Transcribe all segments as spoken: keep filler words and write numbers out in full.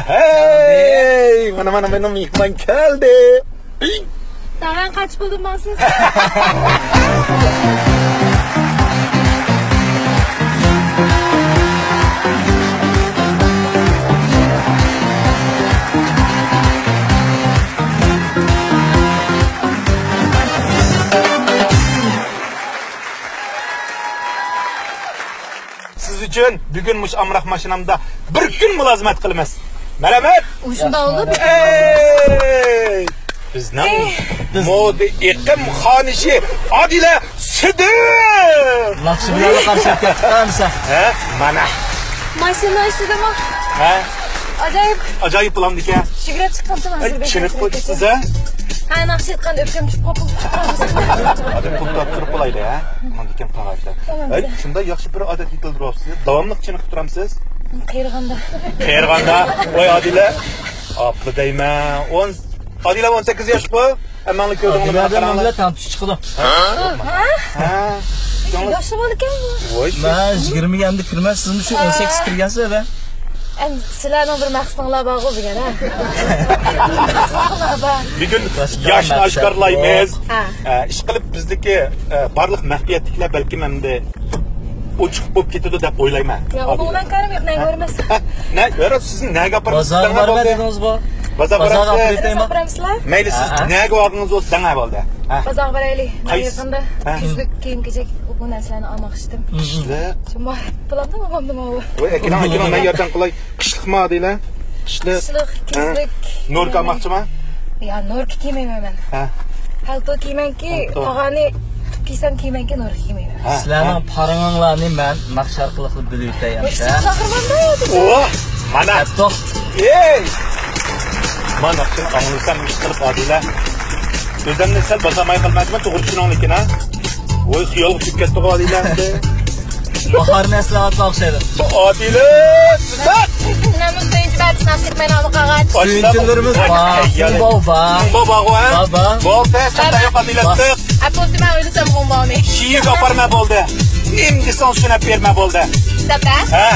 ھەي، مانا، مانا مېنىڭ مېھمان كەلدى. تاغام قاچ بولدۇم ماڭسىز. سىز ئۈچۈن بۈگۈن مۇشۇ ئامراق ماشىنامدا بىر كۈن مۇلازىمەت قىلىمىز. مەرھەمەت. ئۇ شۇنداق بولدى. ئەي! بىزنىڭ مودا ئېقىم خانىشى ئادىلە سىدىق. ناخشا بىلەن قارشى كەتتىڭمۇ سەن؟ ھە؟ مانا. ماشىنا ئىشلىدىمۇ؟ ھە؟ ئاجايىپ. ئاجايىپ بولامدىكەن. شۈگرەپ چىققانتىم ئەي، ھازىر. چېنىپ قويۇپسىز، ھە؟ ھە، ناخشا ئېيتقان ئۆپكەم چۈشۈپ قاپتۇ. ھازىر پۇل تارتتۇرۇپ قويايلى، ھە؟ ماندىكەن قاغاچلار. تامام، ئەي، سىزە. شۇنداق ياخشى بىر ئادەت يېتىلدۈرۈۋاپسىز. داۋاملىق چېنىقىپ تۇرامسىز؟ قېرىغاندا. قېرىغاندا. ۋاي ئادىلە. ئاپلا دەيمەن. ئون، ئادىلە ئون سەككىز ياشقۇ. ھەممەڭلار كۆردۈڭلار، مانا ئادىلەدىن قاراڭلار. مەن بىلەن تامچە چىقىدۇ. ھە؟ ھە؟ ياخشى بولىدىكەن بۇ. ۋاي، مەن يىگىرمە يەندە كىرمەن، سىزمۇ شۇ ئون سەككىز كىرگەنسىز ھە؟ ئەمدى سىلەرنىڭ بىر مەقسىتىڭلار بارغۇ بۈگۈن، ھە؟ مەقسىتىڭلار بار. بۈگۈن ياشنى ئاشكارىلايمىز. ھە. ھە، ئىشقىلىپ بىزدىكى، ئە، بارلىق مەخپىيەتلىكلەر بەلكىم ئەمدى ئوچۇق بولۇپ كېتىدۇ دەپ ئويلايمەن. يا، ئۇنىڭ بىلەن كارىم يوق، نەگە بارىمىز؟ نە، يارا، سىزنى نەگە ئاپىرىمىز؟ بازارغا بارىمەن دېدىڭىزغۇ. بازار بارىمىز. ئاپىرىپ كېتەيمۇ؟ مەيلى، سىز نەگە بارغىڭىز بولسا، دەڭە بولدى. ھە. بازارغا بارايلى. مانا يېقىندا كۈزلۈك كىيىم-كېچەك، بۇ نەرسىلەرنى ئالماقچى ئىدىم. كۈزلۈك. شۇ ما-، بولامدۇ، بولمامدۇ ماۋۇ؟ ۋاي، ئەكېلىڭ، ئەكېلىڭ، مەن ياردەم قىلاي. قىشلىقما دېيلە. قىشلىق. قىشلىق، ھە؟ كۈزلۈك. نوركا ئالماقچىما؟ يا، نوركا كىيمەيمەن مەن. ھە. پەلتو كىيمەنكى، پەلتو. تاغارنى كىيسەم كىيمەنكى، نوركا كىيمەيمەن. ھە، سىلەرنىڭ ھە. پارىڭىڭلارنى مەن ناخشا ئارقىلىق بىلىۋېتەي ئەمىسە. ۋاھ! مانا. ئەپتۇ. ئېي! مانا ناخشىنى ئاڭلىسام ئىشقىلىپ ئادىلە. ئۆزۈمنى سەل باسالماي قالمايمەن، توغرا چۈشىنىڭلىكىن ھە. ۋاي، خىيالغا چۈشۈپ كەتتىغۇ ئادىلە ئەمدى. باھارنى ئەسلەۋاتقان ئوخشايدۇ. ئادىلە! نامۇس سۆيۈنچى بەرسىڭ، ئاشىق مەن ئالىپ قالغاچ. سۆيۈنچىلىرىمىز بار. بار، بار. بار، بارغۇ، ھە؟ بار، بار. بولدى، چاتاق يوق، ئادىلە. بار. ئەپۇ، مەن ئويلىسام، بولمامدۇ؟ شېئىرگە ئاپارما بولدى. نېمە دېسەڭ، شۇنى ئاپارما بولدى. دەپ، ھە؟ ھە؟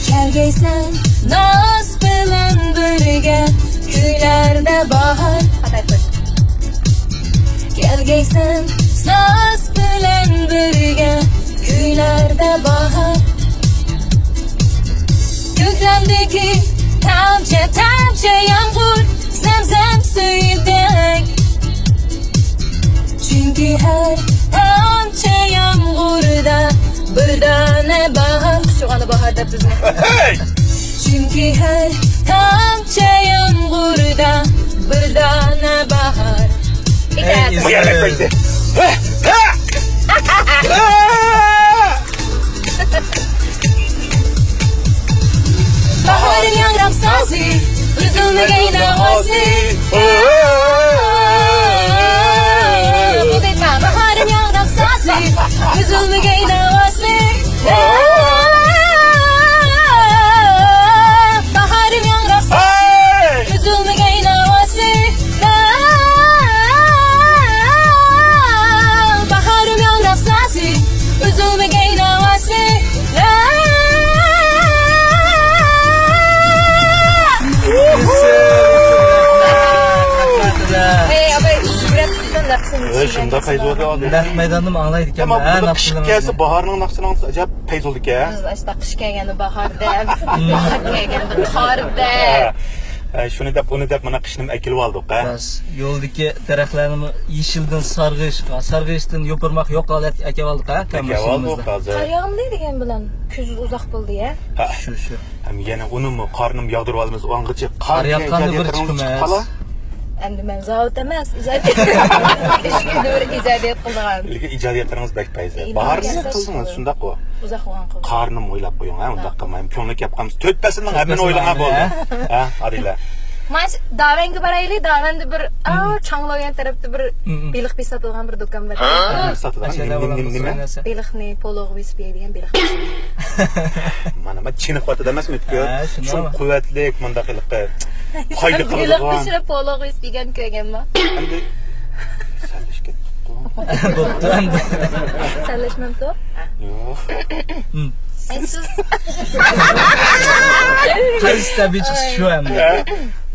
كەلگەيسەن ناز بىلەن بىرگە، كۈيلەردە باھار. كەلگەيسەن ناز بىلەن بىرگە، كۈيلەردە باھار. كۆكلەمدىكى تامچە، تامچە يامغۇر، زەمزەم سۈيىدەك. چۈنكى ھەر تامچە يامغۇردا بىر دانە باھار. شۇغانا باھار دەپ بىزنى. ھەي! چۈنكى ھەر تامچە يامغۇردا بىر دانە باھار. ئەي، بۇ يەرگە قويدى. ھە! ھە! باھارنىڭ ياڭراق سازى، ئۈزۈلمىگەي ناۋاسى. بۇ دەيمەن. باھارنىڭ ياڭراق سازى، ئۈزۈلمىگەي ناۋاسى. باھارنىڭ ياڭراق سازى، ئۈزۈلمىگەي ناۋاسى. باھارنىڭ ياڭراق سازى، ئۈزۈلمىگەي ناۋاسى. ھەي، ئاباي، يۈگرەپ كېتىمەن، نەپسىم ئەي، شۇنداق پەيز بولىدۇ ئادەم. نەق مەيداندىمۇ ئاڭلايدىكەنمەن. ئەمما ھە، بۇنداق قىش كەلسە، باھارنىڭ ناخشىسىنى ئاڭلىسا ئەجەب پەيز بولىدىكەن. بىز ئاشۇنداق قىش كەلگەندە باھار دەپ، باھار كەلگەندە قار دەپ. ھە. ھە، شۇنى دەپ، بۇنى دەپ، مانا قىشنىمۇ ئەكېلىۋالدۇق، ھە. بەس، يولدىكى دەرەخلەرنىمۇ يېشىلدىن سارغىشقا، سارغىشتىن يوپۇرماق يوق ھالەتكە ئەكەۋالدۇق، ھە، ئەكەۋالدۇق ھازىر. قار ياغمىدى دېگەن بىلەن كۈز ئۇزاق بولدى، ھە؟ ھە. شۇ، شۇ. ھەم يەنە ئۇنىمۇ قارنىمۇ ياغدۇرۇۋالىمىز، ئۇ ئاڭغىچە قار قار ياغقاندا بىر چىقىمىز. ئەمدى مەن زاۋۇت ئەمەس، ئىجادىيەت. ئىش كۈنى بىر ئىجادىيەت قىلىدىغان. لېكىن ئىجادىيەتلىرىڭىز بەك پەيزى. باھارنى قىلسىڭىز شۇنداق ئۇ. ئۇزاق بولغان قىلىپ. قارنىمۇ ئويلاپ قويۇڭ، ھە، ئۇنداق قىلماي. كۆڭلى كەپ قالمىسا، تۆت پەسىلنىڭ ھەممىنى ئويلىغان بولدى. ھە، ئادىلە. مانا داۋەنگە بارايلى، داۋەندە بىر، ئا، چاڭلويەن تەرەپتە بىر بېلىق بېسىپ ساتىدىغان بىر دۇكان بار. ساتىدىغان نېمە؟ بېلىقنى پولوغا بېسىپ يەيدىغان بېلىق. مانا، مانا چېنىقىۋاتىدۇ ئەمەسمۇ؟ ھە، شۇنداق. شۇ قۇۋۋەتلىك، مۇنداق ھېلىقى قايدا قىلىدىغان. بېلىق پىشۇرۇپ پولوغا بېسىپ يېگەن كۆرگەنما؟ ئەمدى سەللىشىپ كەتتۇق. بوپتۇ ئەمدى. سەللەشمەمتۇ؟ يوق. ئەي، سىز. قايسى تەبىئىي چىقىش شۇ ئەمدى.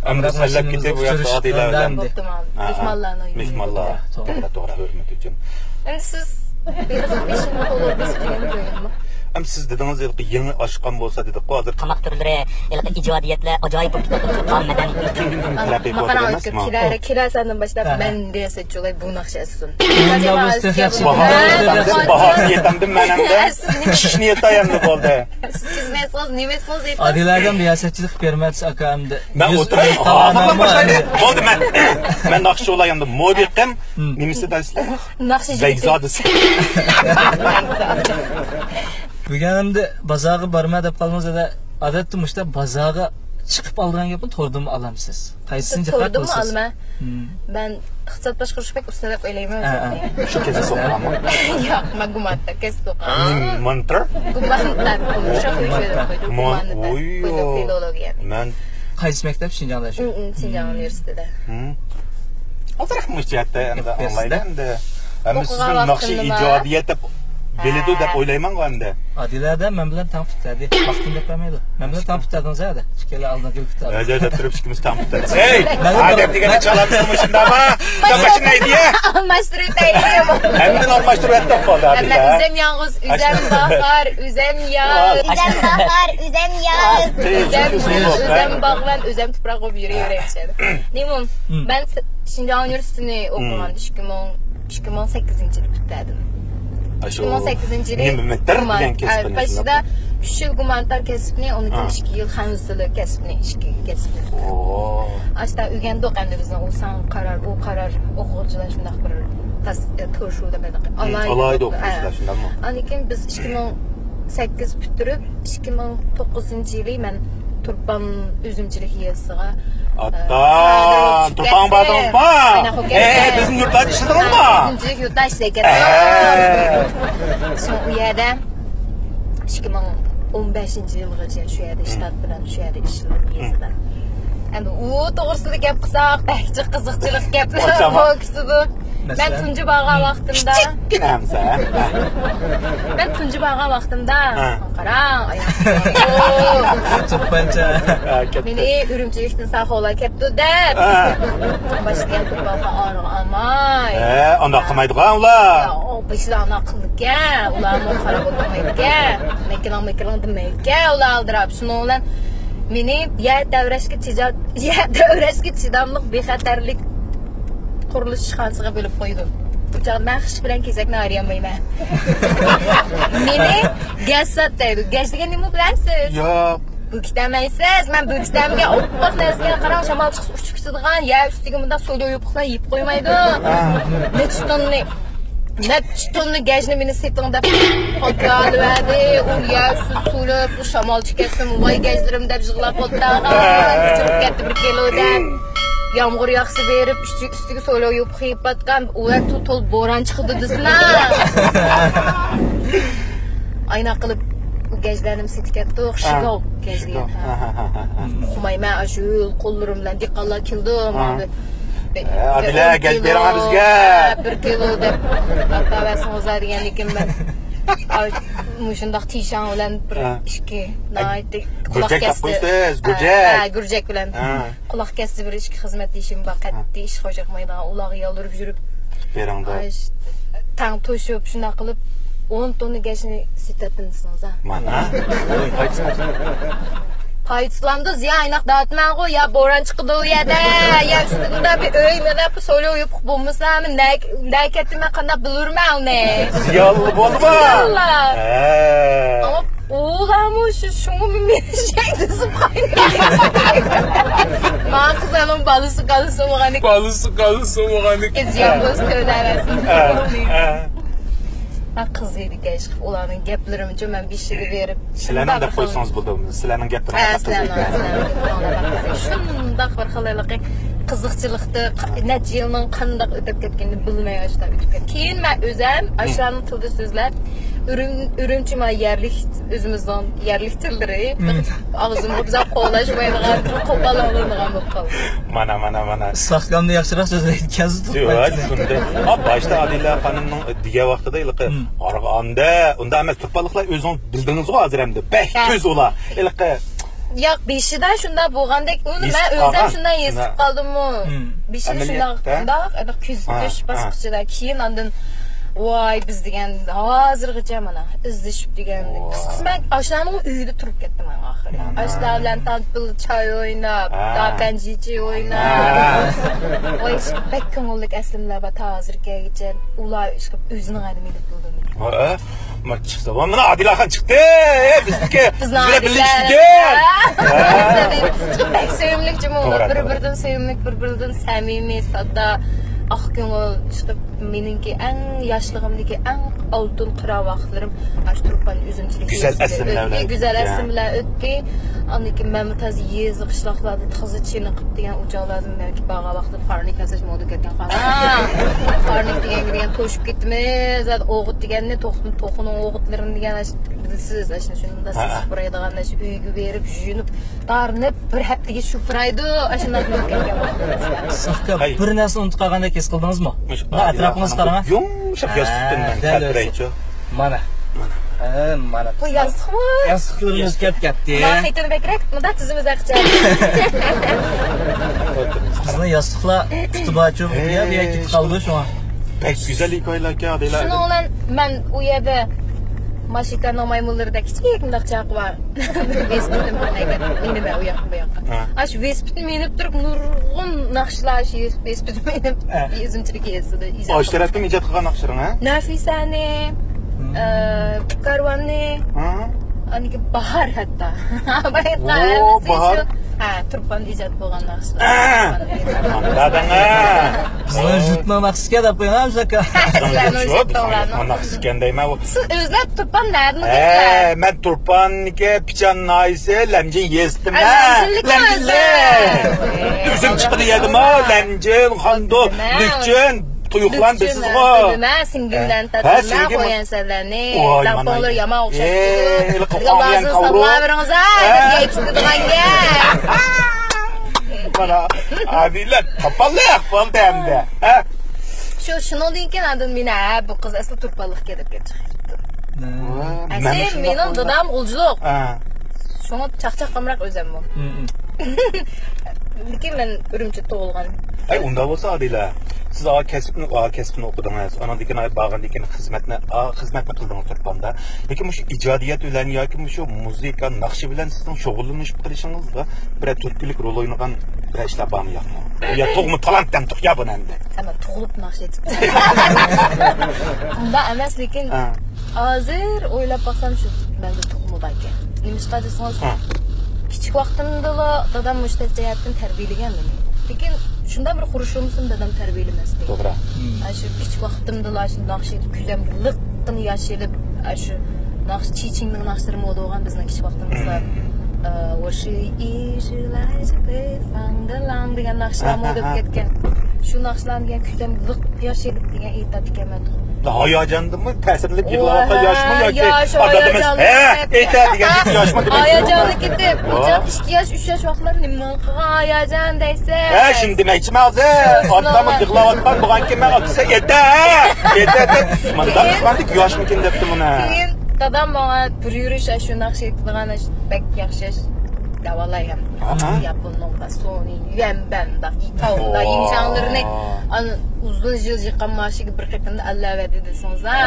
ئەمدى سەللەپ كېتىپ، بۇ ياقتا ئادىلە بىلەن. بوپتۇ، مانا. مېھمانلارنىڭ يۈزى. مېھمانلار. توغرا، توغرا، ھۆرمەت ئۈچۈن. ئەمدى سىز بېلىق پىشۇرۇپ پولوغا بېسىپ يېگەن كۆرگەنما؟ ئەمدى سىز دېدىڭىز، ھېلىقى يېڭى ئاشقان بولسا دېدىققۇ، ھازىر. تاماق تۈرلىرى، ھېلىقى ئىجادىيەتلەر ئاجايىپ بولۇپ كېتىۋاتىدۇ، شۇ تائام مەدەنىيىتىمىز. كۈن كۈن كۈن تەرەققىي قىلىۋاتىدۇ ئەمەسمۇ؟ كېلەر، كېلەر سەندىن باشلاپ مەن رىياسەتچى بولاي، بۇ ناخشا ئېيتسۇن. باھاسىنى يېتەمدىم مەن ئەمدى. سىز كىشىنى يېتاي ئەمدى بولدى. سىز كىشىنى يېتىڭىز، نېمە ئېيتسىڭىز ئېيتىڭ. ئادىلەگە رىياسەتچىلىك بېرىمەن، ئاكا ئەمدى. مەن ئولتۇراي. بولدى، مەن، مەن ناخشا ئويلاي ئەمدى. مودى قىم، نېمىسى دەيسىلەر؟ ناخشا بەگزادىسى. بۈگۈن ئەمدى بازارغا بارما دەپ قالدىڭىز، ئادەتتە مۇشۇنداق بازارغا چىقىپ ئالىدىغان گەپنى توردىمۇ ئالامسىز؟ قايسىسىنى جىق قىلىسىز؟ ئالىمەن. مەن ئىقتىساد باشقۇرۇشقا بەك ئۇستا دەپ ئويلايمەن ئۆزۈمنى. شۇ كەسىپ ئوقۇغانمۇ؟ ياق، مەن گۇمانىتار كەسىپ ئوقۇغان. نېمە، مونتر؟ گۇمانىتار. گۇمانىتار. فىلولوگىيە. مەن قايسى مەكتەپ؟ شىنجاڭدا شۇ. شىنجاڭ ئۇنىۋېرسىتېتىدا. ئازراق مۇشۇ جەھەتتە ئەمدى ئاڭلايلى ئەمدى. ئەمدى سىزنىڭ ناخشا ئىجادىيەت دەپ بىلىدۇ دەپ ئويلايمەنغۇ ئەمدى. ئادىلەدە مەن بىلەن تەڭ پۇتتى. ۋاقتىنى دەپ بەرمەيدۇ. مەن بىلەن تەڭ پۇتتى دېدىڭىز ھە. ئىككىلا ئالدىنقى پۇتتى. ھەي، ھەي، تۇرۇپ ئىككىمىز تەڭ پۇتتى. ھەي، مەن ئادەم دېگەن چالامسىز مۇشۇنداقما؟ سەن باشىنى ئەيدىيە. ئالماشتۇرۇپ ئەيدىيە. ھەممىنى ئالماشتۇرۇپ ئەتتىم قالدى. ھەممە ئۆزەم يالغۇز، ئۆزەم باھار، ئۆزەم ياز. ئۆزەم باھار، ئۆزەم ياز. ئۆزەم، ئۆزەم باغۋەن، ئۆزەم تۇپراق بولۇپ يۈرۈۋېرەيلى. نېمە؟ مەن شىنجاڭ ئۇنىۋېرسىتېتىنى ئوقۇغان ئىككى مىڭ، ئىككى مىڭ سەككىزىنچى يىلى پۈتتۈردۈم. ئىككى مىڭ سەككىزىنچى يىلى نېمە، مەتتەر دېگەن كەسىپنى، باشىدا ئۈچ يىل گۇمانىتار كەسىپنى، ئۇنىڭ كېيىن ئىككى يىل خەنزۇلۇ كەسىپنى، ئىككى كەسىپنى. ئاشتا ئۆگەندۇق ئەمدى بىزنىڭ ئۇ ساڭا قارار، ئۇ قارار، ئوقۇغۇچىلار شۇنداق بىر تاس-، تورشۇ دەپ ئالاھىدە ئوقۇغۇچىلار شۇنداقمۇ؟ ئاندىن كېيىن بىز ئىككى مىڭ سەككىز پۈتتۈرۈپ، ئىككى مىڭ توققۇزىنچى يىلى مەن تۇرپان ئۈزۈمچىلىك يېزىسىغا، ئاتا، تۇرپانغا باردىڭىزمۇ؟ ئەي، بىزنىڭ يۇرتلاردا ئىشلىدىڭىزمۇ؟ ئۈزۈمچىلىك يۇرتتا ئىشلەپ كەتتىم. شۇڭا ئۇ يەردە ئىككى مىڭ ئون بەشىنچى يىلغىچە شۇ يەردە شتات بىلەن شۇ يەردە ئىشلىدىم يېزىدا. ئەمدى ئۇ توغرىسىدا گەپ قىلساق، بەك جىق قىزىقچىلىق گەپلەر بولۇپ كېتىدۇ. مەن تۇنجى بارغان ۋاقتىمدا، كىچىككىنە ھەمسە. مەن تۇنجى بارغان ۋاقتىمدا، قاراڭ، ئاياق. توپانچا. مېنى ئۈرۈمچىلىكتىن ساقاۋلار كەپتۇ دەپ، باشقا يەرگە بارغان ئارىغا ئالماي. ئانداق قىلمايدىغان ئۇلار. بېشىدا ئانداق قىلىدىكەن، ئۇلارمۇ قاراپ ئولتۇرمايدىكەن. مەكىلىڭ، مەكىلىڭ دېمەيدىكەن، ئۇلار ئالدىراپ. شۇنىڭ بىلەن مېنى يەر تەۋرەشكە تېجا-، يەر تەۋرەشكە چىداملىق بىخەتەرلىك قۇرۇلۇش ئىشخانىسىغا بۆلۈپ قويىدۇ. بۇ چاغدا مەن خىش بىلەن كېزەكنى ئايرىيالمايمەن. مېنى گەس سات دەيدۇ. گەس دېگەن نېمە بىلەمسىز؟ ياق. بېكىتەلمەيسىز. مەن بېكىتەلمىگەن ئوپپاق نەرسىگە قاراڭ، شامال چىقسا ئۇچۇپ كېتىدىغان، يەر ئۈستىدىكى مۇنداق سودا يۇپۇقلار يېيىپ قويمايدۇ. نەچچە توننىنى، نەچچە توننا گەجنى مېنى سېتىڭ دەپ ئاكىلىۋەردى. ئۇ يەر ئۈستىدە سولىنىپ، ئۇ شامال چىقسىمۇ، ۋاي گەجلىرىم دەپ يىغلاپ ئولتۇرغان. كۆچۈرۈپ كەتتى بىر كىلو دەپ. يامغۇر ياغسا بېرىپ، ئۈستى-، ئۈستىگە سودا يۇپۇق يېيىپ باتقان، ئۇ يەر تو-، تول بوران چىقىدۇ دېسىنا. ئايناق قىلىپ، ئۇ گەجلەرنى سېتىپ كەتتۇق. شىگاۋ گەجلىرى. ئۇقمايمەن، ئاشۇ قوللىرىم بىلەن دېھقانلار كېلىدۇ. ماڭا بىر، ئادىلە، گەج بېرىڭە بىزگە. بىر كىلو دەپ، ئاتا بەرسىڭىزلەر دېگەندىكىن مەن، ئاي، مۇشۇنداق تىشاڭ بىلەن بىر ئىككى، ناھايىتى قۇلاق كەستى. گۈرجەك تاپقۇيسىز، گۈرجەك. ھە، گۈرجەك بىلەن. قۇلاق كەستى بىر ئىككى خىزمەتدىشىم بار، قەتئىي ئىش خوش ياقمايدىغان، ئۇلارغا يالۋۇرۇپ يۈرۈپ، بېرىڭ دەپ. تەڭ توشۇپ، شۇنداق قىلىپ، ئون توننا گەجنى سېتىۋەتتىم دېسىڭىز ھە. مانا. پايدىسىلامدۇ، زىيان ئايناق دەۋاتىمەنغۇ، يا بوران چىقىدۇ ئۇ يەردە، يا ئۈستىدە بىر ئۆي، مانا بىر سودا يوپۇق بولمىسا، مەن نە-، نەگە كەتتىم، مەن قانداق بىلۇرمەن ئۇنى؟ زىيانلىق بولدىمۇ؟ زىيانلىق. ھە. ئەمما ئۇلارمۇ شۇ، شۇڭا مېنى شەيدىسى قاينىدى. ماڭا قىزىم بالىسى كالىسى بولغان ئىكەن. بالىسى كالىسى بولغان ئىكەن. زىيان بولسا تۆلەۋەرسۇن. ھە، ھە. ھە، قىز ئىدىكەن، ئىشقىلىپ ئۇلارنىڭ گەپلىرىمچە مەن بېشىغا بېرىپ، سىلەرنىڭ دەپ قويسىڭىز بولىدۇ. سىلەرنىڭ گەپلىرىڭىز ھە، سىلەرنىڭ، سىلەرنىڭ گەپلىرىڭىز. شۇنداق بىر خىل ھېلىقى قىزىقچىلىقتا نەچچە يىلنىڭ قانداق ئۆتۈپ كەتكىنىنى بىلمەي ئاشۇنداق ئۆتۈپ كەتتى. كېيىن مەن ئۆزۈم ئاشۇلارنىڭ تىلىدا سۆزلەپ، ئۈرۈم-، ئۈرۈمچى ما يەرلىك، ئۆزىمىزنىڭ يەرلىك تىللىرى، ئاغزىمغا بىزار قوغلاشمايدىغان، بىر قوپال ئاڭلىنىدىغان بولۇپ قالدى. مانا، مانا، مانا. ساخكامدا ياخشىراق سۆزلەيدىكەنسىز. ياق، شۇنداق. ھا، باشتا ئادىلە خانىمنىڭ دېگەن ۋاقتىدا ھېلىقى، ھارغاندا، ئۇنداق ئەمەس، تۇرپانلىقلار ئۆزىڭىز بىلدىڭىزغۇ ھازىر ئەمدى. بەك تۈز ئۇلار. ھېلىقى ياق، بېشىدا شۇنداق بولغاندەك، ئۇنى مەن ئۆزۈم شۇنداق ھېس قىلىپ قالدىممۇ. بېشىدا شۇنداق، شۇنداق، ئەمەلىيەتتە؟ كۈزىتىش باسقۇچىدا. كېيىن ئاندىن، ۋاي، بىز دېگەن ھازىرغىچە مانا ئىزدىشىپ دېگەن. قىسقىسى، مەن ئاشۇلارنىڭ ئۆيىدە تۇرۇپ كەتتىم ئەڭ ئاخىرى. ئاشۇلار بىلەن تانتىل چاي ئويناپ، داپەنجىچى ئويناپ. ۋاي، بەك كۆڭۈللۈك ئەسلىمىلەر بار تا ھازىرغىچە. ئۇلار ئۆزىنىڭ ئادىمى دەپ بولدى. ھە؟ ما چىقسا، ۋا مانا ئادىلەخان چىقتى. ئە، بىزنىڭكى. بىزنىڭ بىز بىلەن بىللە ئادىلە. ئىشلىگەن. ھە. بەك سۆيۈملۈك جۇمۇ ئۇلار. توغرا، بىر توغرا. بىرىدىن سۆيۈملۈك، بىر بىرىدىن سەمىمىي، ساددا، ئاق كۆڭۈل چىقىپ، مېنىڭكى ئەڭ ياشلىقىمدىكى ئەڭ ئالتۇن قىرا ۋاقىتلىرىم ئاشۇ تۇرپان ئۈزۈمچىلىك گۈزەل ئەسلىمىلەر بىلەن ئۆتتى. گۈزەل ئەسلىمىلەر ئۆتتى. ئاندىن كېيىن مەنمۇ تازا يېزا، قىشلاقلاردا تازا چېنىقىپ دېگەن ئۇ چاغلاردا مەنكى بارغان ۋاقتىدا پارنىك ياساش مودا كەتكەن قالغان. پارنىك دېگەنگە دېگەن توشۇپ كېتىمىز. زادى ئوغۇت دېگەننى، توخۇ-، توخۇنىڭ ئوغۇتلىرىنى دېگەن، بىلىسىز، ئاشۇ شۇنداق سېسىق پۇرايدىغان، ئاشۇ ئۆيگە بېرىپ، يۇيۇنۇپ، تارىنىپ، بىر ھەپتىگە شۇ پۇرايدۇ، ئاشۇنداق بولۇپ كەتكەن ۋاقتىمىز بار. ساخكا، بىر نەرسىنى ئۇنتۇپ قالغاندەك ھېس قىلدىڭىزمۇ؟ مانا ئەتراپىڭىزغا قاراڭ. يۇمشاق ياستۇقتىن مەن دەل ئۆزى. مانا. مانا. ھە، مانا. بۇ ياستۇقمۇ؟ ياستۇقلىرىمىز كەپ كەتتى. مانا خېتىنى بەكرەك، مۇنداق تىزىمىز ئەقچە. بىزنىڭ ياستۇقلار پۇتى بارچۇ، بۇ يەر، بۇ يەر كېتىپ قالدى شۇڭا. بەك گۈزەل ھېكايىلەركەن، ئادەيلەر. شۇنىڭ بىلەن مەن ئۇ يەردە ماشىكانىڭ مايمۇنلىرىدەك كىچىك مۇنداق چاقى بار. ۋېلىسىپىتىم بار ئەگەر مېنىمەن ئۇ ياققا، بۇ ياققا. ھە. ئاشۇ ۋېلىسىپىتنى مىنىپ تۇرۇپ، نۇرغۇن ناخشىلار، ئاشۇ ۋېلىسىپىتنى مىنىپ، ھە. ئۈزۈمچىلىك يېزىسىدا ئىجاد. ئاشۇ تەرەپتىمۇ ئىجاد قىلغان ناخشىلىرىڭ، ھە؟ نەفىسەنى، ھە. ئە، كارۋاننى، ھە. ئاندىكى باھار ھەتتا. بايىقى ھەممىسى باھار. شۇ، ھە، تۇرپان ئىجاد بولغان ناخشىلار. ھە. تۇرپان ئىجاد. داداڭ، ھە. بىزنىڭ ژۇتنىڭ ناخشىسىكەن دەپ قويۇڭ، ھە، شۇ ئاكا. سىلەرنىڭ ژۇتنىڭ ناخشىسىكەن دەيمەن. سىز ئۆزلەر تۇرپان نەدىن بىلىسىلەر؟ ئە، مەن تۇرپاننىڭكى پىچان ناھىيەسى لەمجىن يېزىسىدىن. ئە، لەمجىنلىك لەمجىنلىك. ئۆزۈم چىقىدۇ يەردىمۇ، لەمجىن، خاندۇ، لۈكچۈن، تۇيۇقلان بىلىسىزغۇ. بىلىمەن، سىڭدىمدىن ھە، تاتلىمەن، سىڭدىم. قويۇنسەللەرنى، ۋاي، مانا. لاپالار يامان ئوخشاپ ئېي، كېتىدۇ. ھېلىقى قويۇن قاۋۇر. ساللاۋېرىڭىز، ھە، ھە. دەپ كېتىدىغان گەپ. مانا، ئادىلە، تاپاللىق بولدى ئەمدى. ھە؟ شۇ، شۇنىڭدىن كېيىن ئاندىن مېنى، ھە، بۇ قىز ئەسلى تۇرپانلىقكەن دەپ كەتتى. ۋا، ئەسلى مېنىڭ دادام غۇلجىلىق. ھە. شۇڭا چاقچاق قامراق ئۆزەممۇ. لېكىن مەن ئۈرۈمچىدە تۇغۇلغان. ئەي، ئۇنداق بولسا، ئادىلە، سىز ئا كەسىپنى، ئا كەسىپنى ئوقۇدىڭىز. ئاناندىن كېيىن بارغاندىن كېيىن خىزمەتنى، ئا، خىزمەتنى قىلدىڭىز تۇرپاندا. لېكىن مۇشۇ ئىجادىيەت بىلەن ياكى مۇشۇ مۇزىكا، ناخشا بىلەن سىزنىڭ شۇغۇللىنىپ قېلىشىڭىزدا بىرەر تۈرتكىلىك رول ئوينىغان بىرەر ئىشلار بارمۇ يوقمۇ؟ يا تۇغما تالانت دەمدۇق يا بۇنى ئەمدى. ئەمما تۇغۇلۇپ ناخشا ئېيتىپ. ئۇنداق ئەمەس، لېكىن ھە. ھازىر ئويلاپ باقسام، شۇ مەندە تۇغما باركەن. نېمىشقا دېسىڭىز، ھە. كىچىك ۋاقتىمدىلا دادام مۇشۇ جەھەتتىن تەربىيەلىگەن مېنى. لېكىن شۇنداق بىر خۇرۇشۇم بولسىمۇ دادام تەربىيەلىمەستى. توغرا. ھە، شۇ كىچىك ۋاقتىمدىلا شۇ ناخشا ئېيتىپ، كۆزۈمگە لىققىنە ياش ئېلىپ، ئە، شۇ ناخشا، چىچىڭنىڭ ناخشىلىرى مودا بولغان بىزنىڭ كىچىك ۋاقتىمىزدا. ئە، ۋېشى ئىشىلاي شىپېي ساڭدىلاڭ دېگەن ناخشىلار ھە، ھە، مودا بولۇپ ھە. كەتكەن. شۇ ناخشىلارنى دېگەن كۆزۈمگە لىق ياش ئېلىپ دېگەن ئېيتاتتىكەنمەن. ھاياجاندىنمۇ، تەسىرلىنىپ يىغلاۋاتقان ياشمۇ ياكى ياش ئادىمىمىز ھاياجانلىنىپ ھە، ئېيتە دېگەن ياشمۇ دېمەكچى. ھاياجانلىنىپ كېتىپ، ۋا. ئىككى ياش، ئۈچ ياش ۋاقىتلار نېمە قىلغان ھاياجان دەيسىز؟ ھە، شۇنى دېمەكچىمەن ھازىر. ئاتامۇ يىغلاۋاتقان بولغانكىن مەن ئاتىسا ئېيتە، ھە، ئېيتە دەپ. مانداق، مانداق ياشمىكىن دەپتۇ مانا. كېيىن دادام ماڭا بىر يۈرۈش شۇ ناخشا ئېيتىدىغان بەك ياخشى داۋالاي ھەم. ئاھا. ياپوننىڭ سونى يۈەنبەن، ئىتاۋندا ۋاي. يىڭشاڭلىرىنى ئانا ئۇزۇن يىل يىغقان ماشىنىغا بىر قېتىمدا ئەللەۋەردى دېسىڭىز، ھە.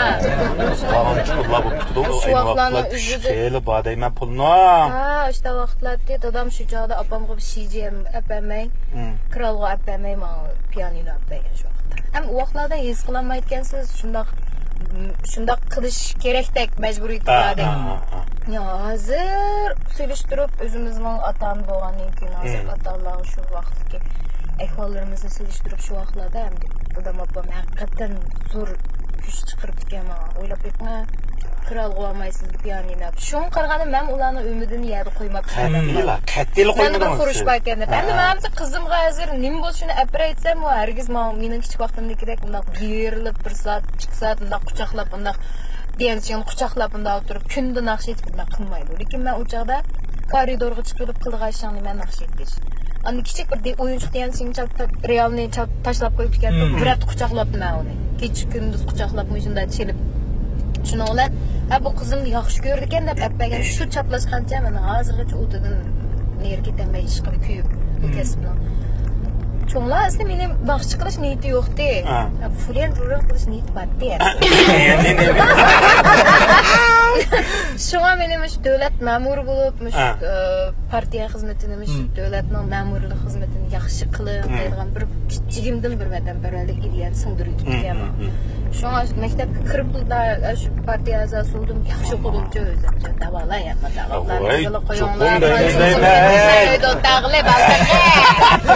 قالغان چۇقۇرلار بولۇپ كېتىدۇ، شۇ ئەينى ۋاقىتلارنىڭ ۋاقىتلار ئۆزىدە خېلى بار دەيمەن پۇلنى. ھە، شۇنداق ۋاقىتلار ئىدى. دادام شۇ چاغدا ئاپامغا بىر شىجى ئەپ بەرمەي، ھىم. كىرالغۇ ئەپ بەرمەي، ماڭا پىيانىنو ئەپ بەرگەن شۇ ۋاقىتتا. ھەم ئۇ ۋاقىتلاردا ھېس قىلالمايدىكەنسىز، شۇنداق شۇنداق قىلىش كېرەكتەك مەجبۇرىيىتى بار. يا، ھازىر سېلىشتۇرۇپ، ئۆزىمىزنىڭ ئاتا-ئانا بولغاندىن كېيىن، ھازىر ئاتا-ئانىلارغا شۇ ۋاقىتتىكى ئەھۋاللىرىمىزنى سېلىشتۇرۇپ، شۇ ۋاقىتلاردا ئەمدى دادام، ئاپام ھەقىقەتەن زور كۈچ چىقىرىپتىكەن ماڭا. ئويلاپ بېقىڭ، قىرغا بارمايسىز دېگەن يەنە. شۇڭا قارىغاندا، مەن ئۇلارنىڭ ئۈمىدىنى يەردە قويماپتىمەن. قەتئىيلا، قەتئىيلا قويمىدىڭىز. مەندە بىر خۇرۇش بار ئىكەن دەپ. ئەمدى مەن قىزىمغا ھازىر نېمە بولسا شۇنى ئەپىرەيتسەم، ئۇ ھەرگىز ماڭا مېنىڭ كىچىك ۋاقتىمدىكىدەك ئۇنداق بېرىلىپ، بىر سائەت، ئىككى سائەت ئۇنداق قۇچاقلاپ، ئۇنداق دىيەنسىڭنى قۇچاقلاپ، ئۇنداق ئولتۇرۇپ، كۈندە ناخشا ئېيتىپ ئۇنداق قىلمايدۇ. لېكىن مەن ئۇ چاغدا كارىدورغا چىقىپ، قىلىدىغان ئىشىڭنى مەن ناخشا ئېيتىش. ئاندىن كىچىك بىر دى-، ئويۇنچۇق دىيەنسىڭنى چاپ، رېئالنى چاپ، تاشلاپ قويۇپتىكەن. بىر ھەپتە قۇچاقلاپتىم مەن ئۇنى. كېچە كۈندۈز قۇچاقلاپ، مۇشۇنداق چېلىپ. شۇنىڭ بىلەن، ھە، بۇ قىزىم ياخشى كۆرىدىكەن دەپ ئەپ بەرگەن شۇ چاپلاشقانچە مەن ھازىرغىچە ئۇدىدىن نېرى كېتەلمەي ئىشقىلىپ كۆيۈپ بۇ كەسىپنىڭ. چوڭلار ئەسلى مېنى ناخشا قىلىش نىيىتى يوقتى. فۇلەن رۇرۇن قىلىش نىيىتى بارتى. شۇڭا مېنى مۇشۇ دۆلەت مەمۇرى بولۇپ، مۇشۇ، ئە، پارتىيە خىزمىتىنى، مۇشۇ دۆلەتنىڭ مەمۇرلۇق خىزمىتىنى ياخشى قىلىڭ دەيدىغان بىر كىچىكىمدىن بىر ۋەتەنپەرۋەرلىك ئىدىيەنى سىڭدۈرۈۋېتىپتىكەنمەن. شۇڭا مەكتەپكە كىرىپلا شۇ پارتىيە ئەزاسى بولدۇم، ياخشى ئوقۇدۇمچۇ ئۆزۈمچە. داۋالا يا ماتاغلارنى قويۇڭلار.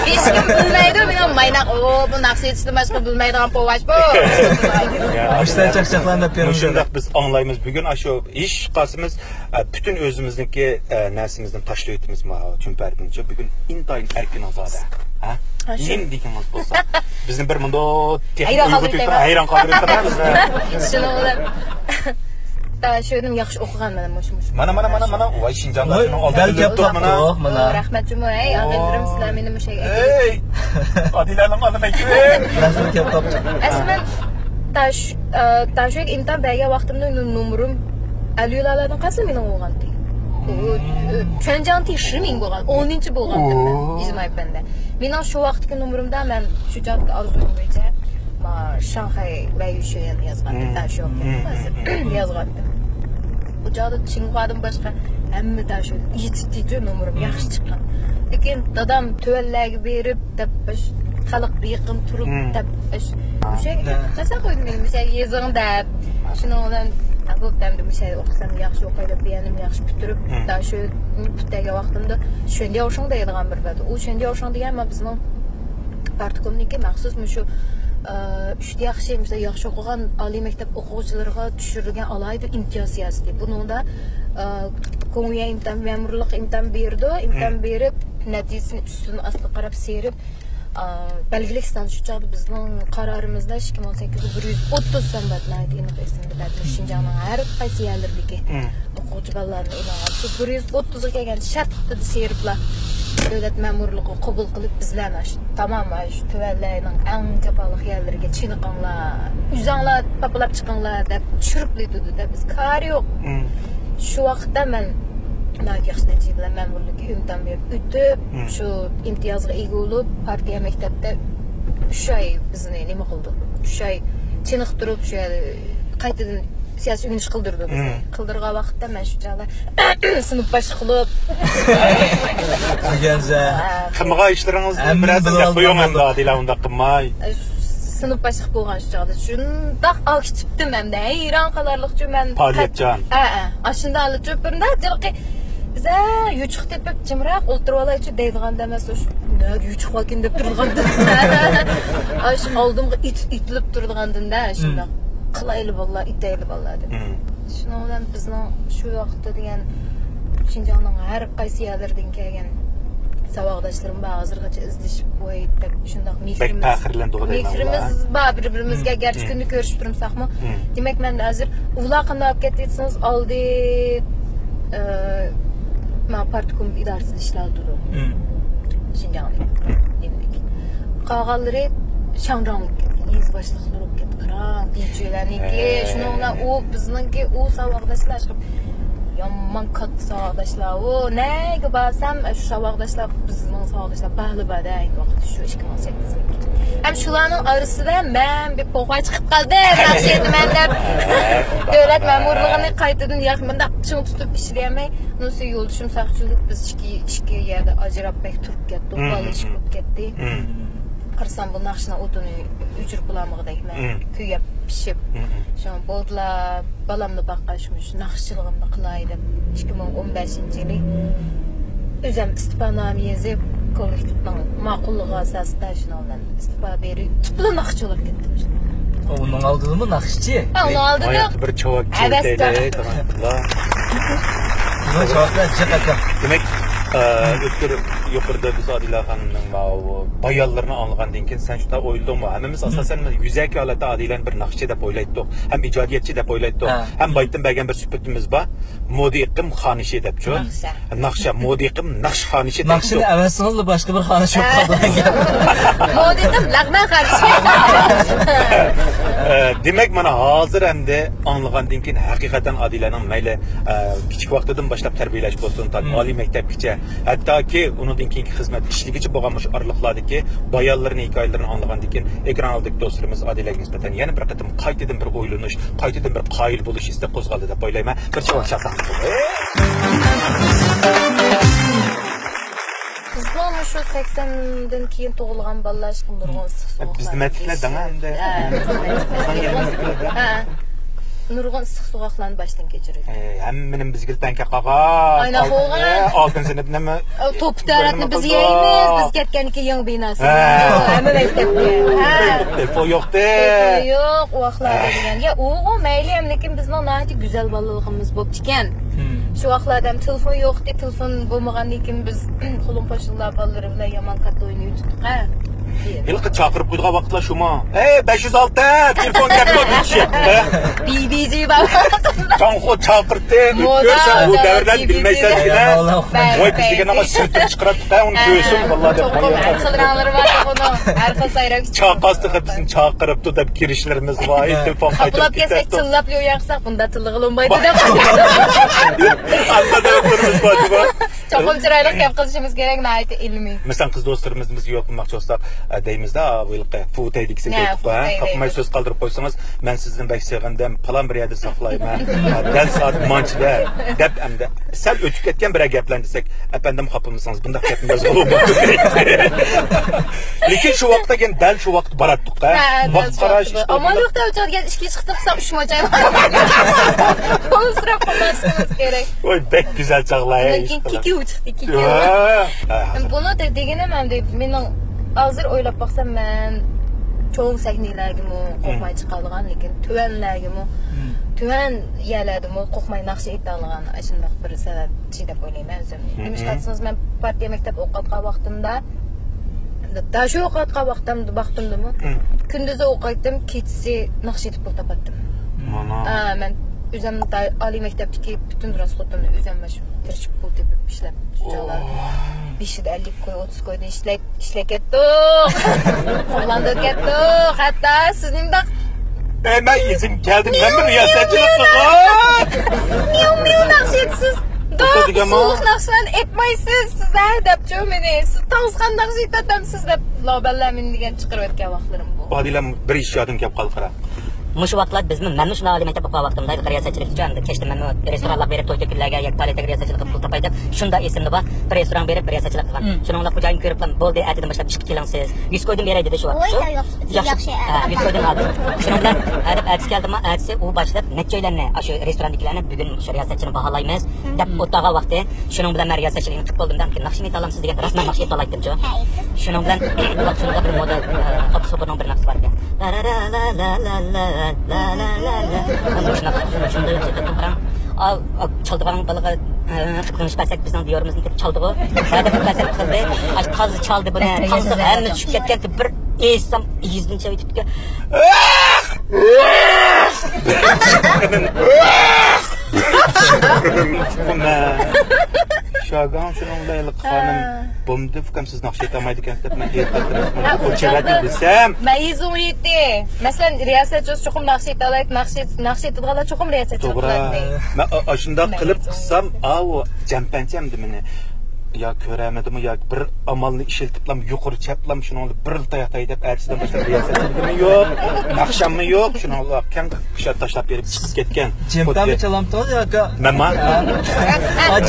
ھېچكىم بىلمەيدۇ، مېنىڭ مايناق، ئۇ، بۇ ناخشا ئېيتىشتىن باشقا بىلمەيدىغان پوۋاش بۇ. ئاشۇنداق چاقچاقلارنى دەپ بېرىڭ. مۇشۇنداق بىز ئاڭلايمىز. بۈگۈن ئاشۇ ھېچ قالسىمىز، ئە، پۈتۈن ئۆزىمىزنىڭكى، ئە، نەرسىمىزنى تاشلىۋېتىمىز ما چۈمپەردىنچە. بۈگۈن ئىنتايىن ئەركىن ئازادە. ھە؟ نېمە دېگىڭىز بولسا. بىزنى بىر مۇنداق تېخنىك ئۇيغۇرتۇۋېتىپ، ھەيران قالدۇرۇۋېتىپ. شۇنىڭ بىلەن، شۇنىڭ بىلەن ياخشى ئوقۇغان مانا مۇشۇ، مۇشۇ. مانا، مانا، مانا، مانا. ۋاي، شىنجاڭلار شۇنىڭ ئالدىدا تۇرۇپ مانا. مانا. رەھمەت جۇمۇ، ھەي، ئاغىنىلىرىم، سىلەر مېنى مۇشۇ يەرگە ئەكېلىپ. ئادىلەنىڭ ئانا مەكتىۋى. ئەسلى مەن تاش، ئە، تاشۆگە ئىمتىھان بەرگەن ۋاقتىمدا نومۇرۇم ئەلۋىلالاردىن قالسا مېنىڭ بولغانتى. چۈەنجياڭتى شىمىڭ بولغان، ئونىنچى بولغانتىم مەن، ئىجتىمائىي پەندە. مېنىڭ شۇ ۋاقىتتىكى نومۇرۇمدا مەن شۇ چاغدىكى ئارزۇيۇم بويىچە، ما، شاڭخەي ۋە يۈشۈيەن يازغانتىم، تاشۆگە يازغانتىم. ئۇ چاغدا چىڭخۇادىن باشقا ھەممە تاشۆدىن يېتىشتىچۇ نومۇرۇم ياخشى چىققان. لېكىن دادام تۆۋەنلەرگە بېرىپ، دەپ، خەلققە يېقىن تۇرۇپ، دەپ، مۇشۇ يەرگە قويدۇم، مۇشۇ يېزىڭ دەپ. شۇنىڭ بىلەن، بۇ ئەمدى مۇشۇ يەردە ئوقۇسام ياخشى ئوقۇي دەپ، يەنىمۇ ياخشى پۈتتۈرۈپ، شۇ پۈتتۈرگەن ۋاقتىمدا شۈەندياۋشىڭ دەيدىغان بىر بەت. ئۇ شۈەندياۋشىڭ دېگەن، مانا بىزنىڭ پارتكومنىڭكى مەخسۇس مۇشۇ، ئە، ئۈچ ياخشى، مىسال، ياخشى ئوقۇغان ئالىي مەكتەپ ئوقۇغۇچىلىرىغا چۈشۈرۈلگەن ئالاھىدە ئىمتىياز سىياسىتى. بۇنىڭدا، ئە، گوڭيۈەن ئىمتىھان، مەمۇرلۇق ئىمتىھان بېرىدۇ، ئىمتىھان بېرىپ، نەتىجىسىنى ئۈستىدىن ئاستىغا قاراپ سېرىپ، ئا، بەلگىلىك سان شۇ چاغدا بىزنىڭ قارارىمىزدا ئىككى مىڭ سەككىزدە بىر يۈز ئوتتۇز سان بار، ناھايىتى ئېنىق ئېسىمدە، بەلكى شىنجاڭنىڭ ھەر قايسى يەرلىرىدىكى ئوقۇغۇچى بالىلارنى ئېلىۋالدى. شۇ بىر يۈز ئوتتۇزغا كەلگەن شەرتتە سېرىپلا دۆلەت مەمۇرلۇقىغا قوبۇل قىلىپ، بىزلەرنى ئاشۇ تامام، ئاشۇ تۆۋەنلەرنىڭ ئەڭ جاپالىق يەرلىرىگە چېنىقىڭلار، ئۆزۈڭلار پاپىلاپ چىقىڭلار دەپ چۈشۈرۈپلا دېدى-دە، بىز كارى يوق. شۇ ۋاقىتتا مەن ناھايىتى ياخشى نەتىجە بىلەن مەمۇرلۇققا ئىمتىھان بېرىپ ئۆتۈپ، شۇ ئىمتىيازغا ئىگە بولۇپ، پارتىيە مەكتەپتە ئۈچ ئاي بىزنى نېمە قىلدى؟ ئۈچ ئاي چېنىقتۇرۇپ، شۇ يەردە قايتىدىن سىياسىي ئۆگىنىش قىلدۇردى بىزنى. قىلدۇرغان ۋاقىتتا مەن شۇ چاغدا سىنىپ باشلىق بولۇپ. دېگەنسە. قىلمىغان ئىشلىرىڭىزنى بىرەرسىنى دەپ قويۇڭ ئەمدى، ئادىلە ئۇنداق قىلماي. سىنىپ باشلىق بولغان شۇ چاغدا شۇنداق ئاكىچىپتىم ئەمدى، ھەيران قالارلىقچۇ مەن. پائالىيەتچان. ھە، ھە. ئاشۇنداق ئاكىچىپ بىرىندە ھېلىقى بىزە يوچۇق تېپىپ جىمراق ئولتۇرۇۋالايچۇ دەيدىغاندا ئەمەس، نەدە يوچۇق باركىن دەپ تۇرىدىغاندىن. ئاشۇ ئالدىمغا ئېتىلىپ تۇرىدىغاندىن-دە، شۇنداق قىلايلى بالىلار، ئېتەيلى بالىلار دەپ. شۇنىڭ بىلەن بىزنىڭ شۇ ۋاقىتتا دېگەن شىنجاڭنىڭ ھەر قايسى يەرلىرىدىن كەلگەن ساۋاقداشلىرىم بار، ھازىرغىچە ئىزدىشىپ، ۋاي دەپ، شۇنداق بەك مېھرىمىز، پەخىرلەندۇق دەيمەن مېھرىمىز بار بىر-بىرىمىزگە، گەرچە كۈندە كۆرۈشۈپ تۇرمىساقمۇ. دېمەك، مەن ھازىر ئۇلار قانداق بولۇپ كەتتى دېسىڭىز، ئالدى، ئە، مانا پارتكوم ئىدارىسىدا ئىشلەۋاتىدۇ. شىنجاڭدىكى، نېمىدىكى. قالغانلىرى شاڭجاڭلىق، يېزا باشلىقلىرى بولۇپ كەتتى. قاراڭ، دىجىلەرنىڭكى، شۇنىڭ بىلەن ئۇ بىزنىڭكى ئۇ ساۋاقداشلار ئىشقىلىپ يامان كاتتا ساۋاقداشلار. ئۇ نەگە بارسام، شۇ ساۋاقداشلار، بىزنىڭ ساۋاقداشلار بارلا بار-دە، ئەينى ۋاقىتتا شۇ ئىككى مىڭ سەككىزىنچى يىل. ھەم شۇلارنىڭ ئارىسىدا مەن بىر پوقا چىقىپ قالدىم، ناخشا ئېيتىمەن دەپ. دۆلەت مەمۇرلۇقىنى قايتىدىن ياق، مۇنداق چىڭ تۇتۇپ ئىشلىيەلمەي، مۇنۇسى يولدىشىم ساقچى بولۇپ، بىز ئىككى، ئىككى يەردە ئاجراپ بەك تۇرۇپ كەتتۇق، بالىلىشىپ كەتتى. قارىسام، بۇ ناخشىنىڭ ئوتىنى ئۆچۈرۈپ بولالمىغۇدەكمەن. مم. كۆيۈپ، پىشىپ. مم. شۇڭا بولدىلا، بالامنى باققاچ، مۇشۇ ناخشىچىلىقىمنى قىلاي دەپ، ئىككى مىڭ ئون بەشىنچى يىلى ئۆزۈم ئىستېپا نامە يېزىپ، كوللېكتىپنىڭ ماقۇللۇقى ئاساسىدا شۇنىڭ بىلەن ئىستېپا بېرىپ، تۈپلا ناخشىچى بولۇپ كەتتىم. ئۇنىڭ ئالدىدىمۇ ناخشىچى؟ ھە، ئۇنىڭ ئالدىدا. ۋاي، بىر چاۋاك ھەۋەس چىۋىتەيلى، بار. تاماكىلا. بۇ چاۋاكلار جىق ئەكەن. دېمەك، ئە، ئۆتكۈر يۇقىرىدا بىز ئادىلە خانىمنىڭ ماۋۇ بايانلىرىنى ئاڭلىغاندىن كېيىن سەن شۇنداق ئويلىدىڭمۇ؟ ھەممىمىز ئاساسەن يۈزەكى ھالەتتە ئادىلەنى بىر ناخشىچى دەپ ئويلايتتۇق. ھەم ئىجادىيەتچى دەپ ئويلايتتۇق. ھە. ھەم بايىتتىن بەرگەن بىر سۈپىتىمىز بار. مودا ئېقىم خانىشى دەپچۇ. ناخشا. ناخشا، مودا ئېقىم ناخشا خانىشى دەپچۇ. ناخشىنى ئەۋەتسىڭىزلا باشقا بىر خانىش بولۇپ قالىدۇ. مودا ئېقىم لەغمەن خانىشى. ئە، دېمەك، مانا ھازىر ئەمدى ئاڭلىغاندىن كېيىن ھەقىقەتەن ئادىلەنىڭ مەيلى، ئە، كىچىك ۋاقتىدىن باشلاپ تەربىيەلەش بولسۇن، تا ئالىي مەكتەپكىچە، ھەتتاكى ئۇنىڭدىن كېيىنكى خىزمەت ئىشلىگۈچى بولغان مۇشۇ ئارىلىقلاردىكى بايانلىرىنى، ھېكايىلىرىنى ئاڭلىغاندىن كېيىن، ئېكران ئالدىدىكى دوستلىرىمىز ئادىلەگە نىسبەتەن يەنە بىر قېتىم قايتىدىن بىر ئويلىنىش، قايتىدىن بىر قايىل بولۇش ھېسسى قوزغالدى دەپ ئويلايمەن. بىر چاۋاك چاقساڭ. بىزمۇ مۇشۇ سەكسەندىن كېيىن تۇغۇلغان بالىلار ئىشقىلىپ نۇرغۇن ئىسسىق سوغۇقلار. بىزنىڭكىلەر دەڭ ئەمدى. ھە، بىزنىڭكىلەر. ھە. نۇرغۇن ئىسسىق سوغۇقلارنى باشتىن كەچۈردۇك. ئەي، ھەممىنى بىزگە تەڭ كەپ قالغان. ئاينا قوغان. ئالتىنچى سىنىپنىمۇ؟ ئوتتۇرا تەرەپنى بىز يەيمىز. بىز كەتكەندىن كېيىن يېڭى بىناسى. ھە. ھەممە مەكتەپكە. ھە. تېلېفون يوقتى. تېلېفون يوق، ئۇ ۋاقىتلاردا دېگەن. يا، ئۇغۇ مەيلى ھەم، لېكىن بىزنىڭ ناھايىتى گۈزەل بالىلىقىمىز بوپتىكەن. شۇ ۋاقىتلاردا ھەم تېلېفون يوقتى، تېلېفون بولمىغاندىن كېيىن بىز قولۇم قوشنىلار بالىلىرى بىلەن يامان كاتتا ئوينىۋېتىپتۇق، ھە. ھېلىقى چاقىرىپ قويىدىغان ۋاقىتلار شۇمۇ؟ ئەي، بەش يۈز ئالتە، تېلېفون كەپتۇ دېيىشى. بى بى جى بار. چاڭخۇ چاقىرتتى، ئۆتكۈر، سەن بۇ دەۋرلەرنى بىلمەيسەن دېگىنە. ۋاي، بىز دېگەن ئاڭا سۈرتۈپ چىقىراتتۇق، ھە، ئۇنى كۆرسۇن، ۋاللا دەپ. چوقۇم ھەر خىل رەڭلىرى بار، ئۇنىڭ ھەر خىل سايراق. چاقاستى خېپىسىنى چاقىرىپتۇ دەپ كىرىشلىرىمىز بار، تېلېفون قايتۇرۇپ كەتسەك، چىللاپ يوياقساق، بۇنداق تىللىغىلى بولمايدۇ دەپ. ئاندا دەپ تۇرىمىز بارچۇ. چوقۇم چىرايلىق گەپ قىلىشىمىز كېرەك، ناھايىتى ئىلمىي. مەسىلەن، قىز دوستلىرىمىزنى بىزگە يول قىلماقچى بولساق، ئە، دەيمىزدە، ھېلىقى فۇتەي دېگۈسى كېلىپتۇ، ھە؟ تاپماي سۆز قالدۇرۇپ قويسىڭىز، مەن سىزنى بەك سېغىندىم، پالان بىر يەردە ساقلايمەن، ھە، دەل سائەت مانچىدا، دەپ ئەمدى سەل ئۆتۈپ كەتكەن بىرەر گەپلەرنى دېسەك، ئەپەندىم خاپىمىسىڭىز، بۇنداق گەپنى يازغىلى بولمايدۇ. لېكىن شۇ ۋاقىتتا كەن دەل شۇ ۋاقىتتا باراتتۇق، ھە؟ ھە، ۋاقىت قاراش، ئامال يوقتا ئۇچۇرغان ئىككى چىقتىق، ساق ئۈچ موچاي. قول سوراپ قالماسلىقىمىز كېرەك. ۋاي، بەك گۈزەل چاغلار، ھە. ئۇنىڭ كېيىن كىكىۋ چىقتى، كىكىۋ. ھە. بۇنى دېگىنىم ئەمدى مېنىڭ ھازىر ئويلاپ باقسام، مەن چوڭ سەھنىلەرگىمۇ قورقماي چىقالىغان، لېكىن تۆۋەنلەرگىمۇ، تۆۋەن يەرلەردىمۇ قورقماي ناخشا ئېيتالىغان ئاشۇنداق بىر سەۋەبچى دەپ ئويلايمەن ئۆزۈمنى. نېمىشقا دېسىڭىز، مەن پارتىيە مەكتەپ ئوقۇۋاتقان ۋاقتىمدا، داشۇ ئوقۇۋاتقان ۋاقتىمدا، ۋاقتىمدىمۇ كۈندۈزى ئوقۇيتتىم، كېچىسى ناخشا ئېيتىپ پۇل تاپاتتىم. مانا. ئا، مەن ئۆزۈم ئالىي مەكتەپتىكى پۈتۈن راسخوتۇمنى ئۆزۈم مانا شۇ تىرىشىپ پۇل تېپىپ ئىشلەپ، شۇ چاغلار بېشىدا ئەللىك كوي، ئوتتۇز كويدىن ئىشلەپ، ئىشلەپ كەتتۇق. قوغلاندۇرۇپ كەتتۇق. ھەتتا سىز نېمىنداق، ئەي، مەن ئىزىم كەلدىم، مەن بىر رىياسەتچىلىك قىلغان. مىياۋ، مىياۋ ناخشا ئېيتىسىز. داپ سوغۇق ناخشىلارنى ئېيتمايسىز سىز، ھە، دەپچۇ مېنى. سىز تاڭسىخان ناخشا ئېيتاتامسىز دەپ، لابەللەر مېنى دېگەن چىقىرىۋەتكەن ۋاقىتلىرىم بۇ. ئادىلەم بىر ئىش يادىم كەپ قالدى، قارا. مۇشۇ ۋاقىتلار بىزمۇ، مەنمۇ شۇنداق ئالىي مەكتەپ ئوقۇغان ۋاقتىمدا رىياسەتچىلىك ئۈچۈن كەچتە مەنمۇ رېستورانلارغا بېرىپ، توي تۆكۈنلەرگە ياكى پائالىيەتلەرگە رىياسەتچىلىك قىلىپ پۇل تاپاي دەپ شۇنداق ئېسىمدە بار. بىر رېستورانغا بېرىپ رىياسەتچىلىك قىلغان. شۇنىڭ بىلەن خوجايىن كۆرۈپلا، بولدى، ئەتىدىن باشلاپ ئىشقا كېلىڭ سىز. يۈز كويدىن بېرەي دېدى شۇ ۋاقىت. ۋاي، شۇ سەن ياخشى، سىز ياخشى. ياخشى، ھە، يۈز كويدىن ئالدى. شۇنىڭ بىلەن ھەدەپ ئەتىسى كەلدىمۇ، ئەتىسى ئۇ باشلاپ نەچچە ئۆيلەرنى، ئاشۇ رېستوراندىكىلەرنى بۈگۈن شۇ رىياسەتچىنى باھالايمىز دەپ ئولتۇرغان ۋاقتى. شۇنىڭ بىلەن مەن رىياسەتچىلىكنى قىلىپ بولدۇم دەپ، ناخشىنى ئېيتالامسىز دېگەن، راستمەن ناخشا ئېيتالايتتىمچۇ. شۇنىڭ بىلەن شۇنىڭغا بىر مودېل، ئە، ئابدۇسوپۇرنىڭ بىر ناخشىسى بار ئىكەن. لا لا لا. مەن مۇشۇنداق، شۇنداق ياخشى ئېيتاتتىم، قاراڭ. ئا، ئا، چالدىغان بالىغا، ئە، قىلىش بەرسەك، بىزنىڭ دىيارىمىزنى دەپ چالدىغۇ. ھەدەپ بەرسەك قىلدى. ئاش تازا چالدى بۇنى. تازا ھەممە چۈشۈپ كەتكەن، بىر ئېسام ئېگىزدىن چىقىۋېتىپتىكەن. شاگاڭ شۇنىڭ بىلەن خانىم بومدى ئۇكام سىز ناخشا ئېيتالمايدىكەنسىز دەپ مەن ئېيتىپ، ئۇ چېۋەتنى بىلسەم. مەيىزۇڭ يېتى. مەسىلەن، رىياسەتچى چوقۇم ناخشا ئېيتالايدۇ، ناخشا، ناخشا ئېيتىدىغانلار چوقۇم رىياسەتچىلىك قىلاتتى. مەن ئا-، ئاشۇنداق قىلىپ قىلسام، ئاۋۇ جەمپەنچەم دېمىنى يا كۆرەلمىدىمۇ ياكى بىر ئامالنى ئىشلىتىپلام يۇقىرى چەپلام شۇنىڭ بىر تاياق تاي دەپ ئەتىسىدىن باشلاپ رىياسەتچىلىكىمۇ يوق، ناخشاممۇ يوق، شۇنىڭ بىلەن كەڭ قىشا تاشلاپ بېرىپ چىقىپ كەتكەن. جەمپەنمۇ چالامتىڭىز ياكى؟ مەنما؟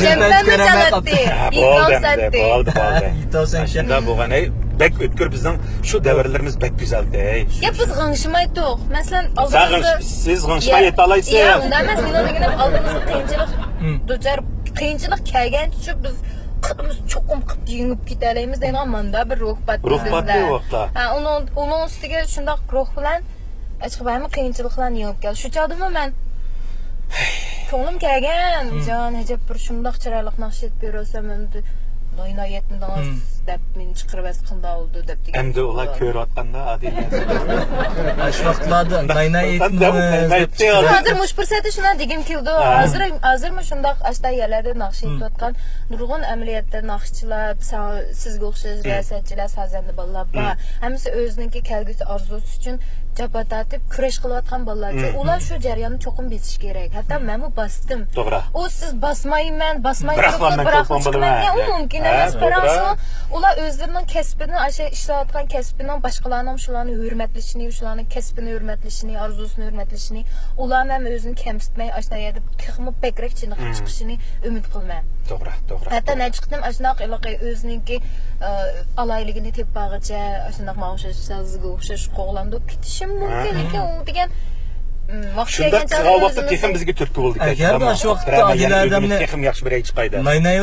جەمپەنمۇ چالاتتى. بولدى، بولدى، بولدى. شۇنداق بولغان، ئەي، بەك ئۆتكۈر بىزنىڭ شۇ دەۋرلىرىمىز بەك گۈزەلدى. يا، بىز غىڭشىمايتتۇق. مەسىلەن، سەن ئالدىمىزدا غىڭش-، سىز غىڭشىماي يا، يېتەلايسىز. يا، ئۇنداق ئەمەس. مېنىڭ دېگىنىم، ئالدىمىزغا قىيىنچىلىق دۇچار، قىيىنچىلىق كەلگەنچە بىز قىلىمىز، چوقۇم قىلىپ يېڭىپ كېتەلەيمىز دەيدىغان مانداق بىر روھ بار بىزدە. روھ بار بىزدە. ھە، ئۇنىڭ، ئۇنىڭ ئۈستىگە شۇنداق روھ بىلەن ئاشۇ ھەممە قىيىنچىلىقلارنى يېڭىپ كەلدى. شۇ چاغدىمۇ مەن كۆڭلۈم كەلگەن، جان، ئەجەب بىر شۇنداق چىرايلىق ناخشا ئېيتىپ بېرىۋەتسەم، ئەمدى ناينا ئېيتمىدىڭىز دەپ مېنى چىقىرىۋەتسە قانداق بولىدۇ دەپ دېگەن. ئەمدى ئۇلار كۆرۈۋاتقاندا، ئادىل. شۇ ۋاقىتلاردا ناينا ئېيتمىدىڭىز دەپ چىقىرىۋەتسە. ھازىر مۇشۇ پۇرسەتتە شۇنداق دېگۈم كېلىدۇ. ھازىر، ھازىرمۇ شۇنداق ئاشتا يەرلەردە ناخشا ئېيتىۋاتقان نۇرغۇن ئەمەلىيەتتە ناخشىچىلار، سا-، سىزگە ئوخشاش رىياسەتچىلەر، سازەندە بالىلار بار. ھەممىسى ئۆزىنىڭكى كەلگۈسى ئارزۇسى ئۈچۈن جاپا تارتىپ كۈرەش قىلىۋاتقان بالىلارچۇ. ئۇلار شۇ جەرياننى چوقۇم بېسىشى كېرەك. ھەتتا مەنمۇ باستىم. توغرا. ئۇ سىز باسمايمەن، باسماي بىراقلا تۇرۇپ، مەن بىراقلا تېلېفون چىقىمەن. بولىمەن. يا، ئۇ مۇمكىن ھە، ئەمەس. توغرا. قاراڭ، شۇ، ئۇلار ئۆزلىرىنىڭ كەسپىدىن، ئاشۇ ئىشلەۋاتقان كەسپىنىڭ باشقىلارنىڭ شۇلارنى ھۆرمەتلىشىنى، شۇلارنىڭ كەسپىنى ھۆرمەتلىشىنى، ئارزۇسىنى ھۆرمەتلىشىنى، ئۇلارمۇ ھەم ئۆزىنى كەمسىتمەي، ئاشۇنداق يەردە تېخىمۇ بەكرەك چېنىقىپ چىقىشىنى ئۈمىد قىلىمەن. توغرا، توغرا، ھەتتا توغرا. نەچچە قېتىم ئاشۇنداق ھېلىقى ئۆزىنىڭكى، ئە، ئالاھىدىلىكىنى تېپىپ بارغىچە، ئاشۇنداق ماڭا ئوخشاش، سىزگە ئوخشاش قوغلاندۇرۇپ كېتىشىم مۇمكىن. لېكىن ئۇ دېگەن، م، ۋاقتى شۇنداق كەلگەن چاغدا قىلغان ۋاقىتتا ئۆزىمىز تېخىمۇ بىزگە تۈرتكە بولدى. ئەگەردە ئاشۇ ۋاقىتتا بىرەر ئادىل ئادەمنى تېخىمۇ ياخشى بىر ئېيتىشقايدا. نايناي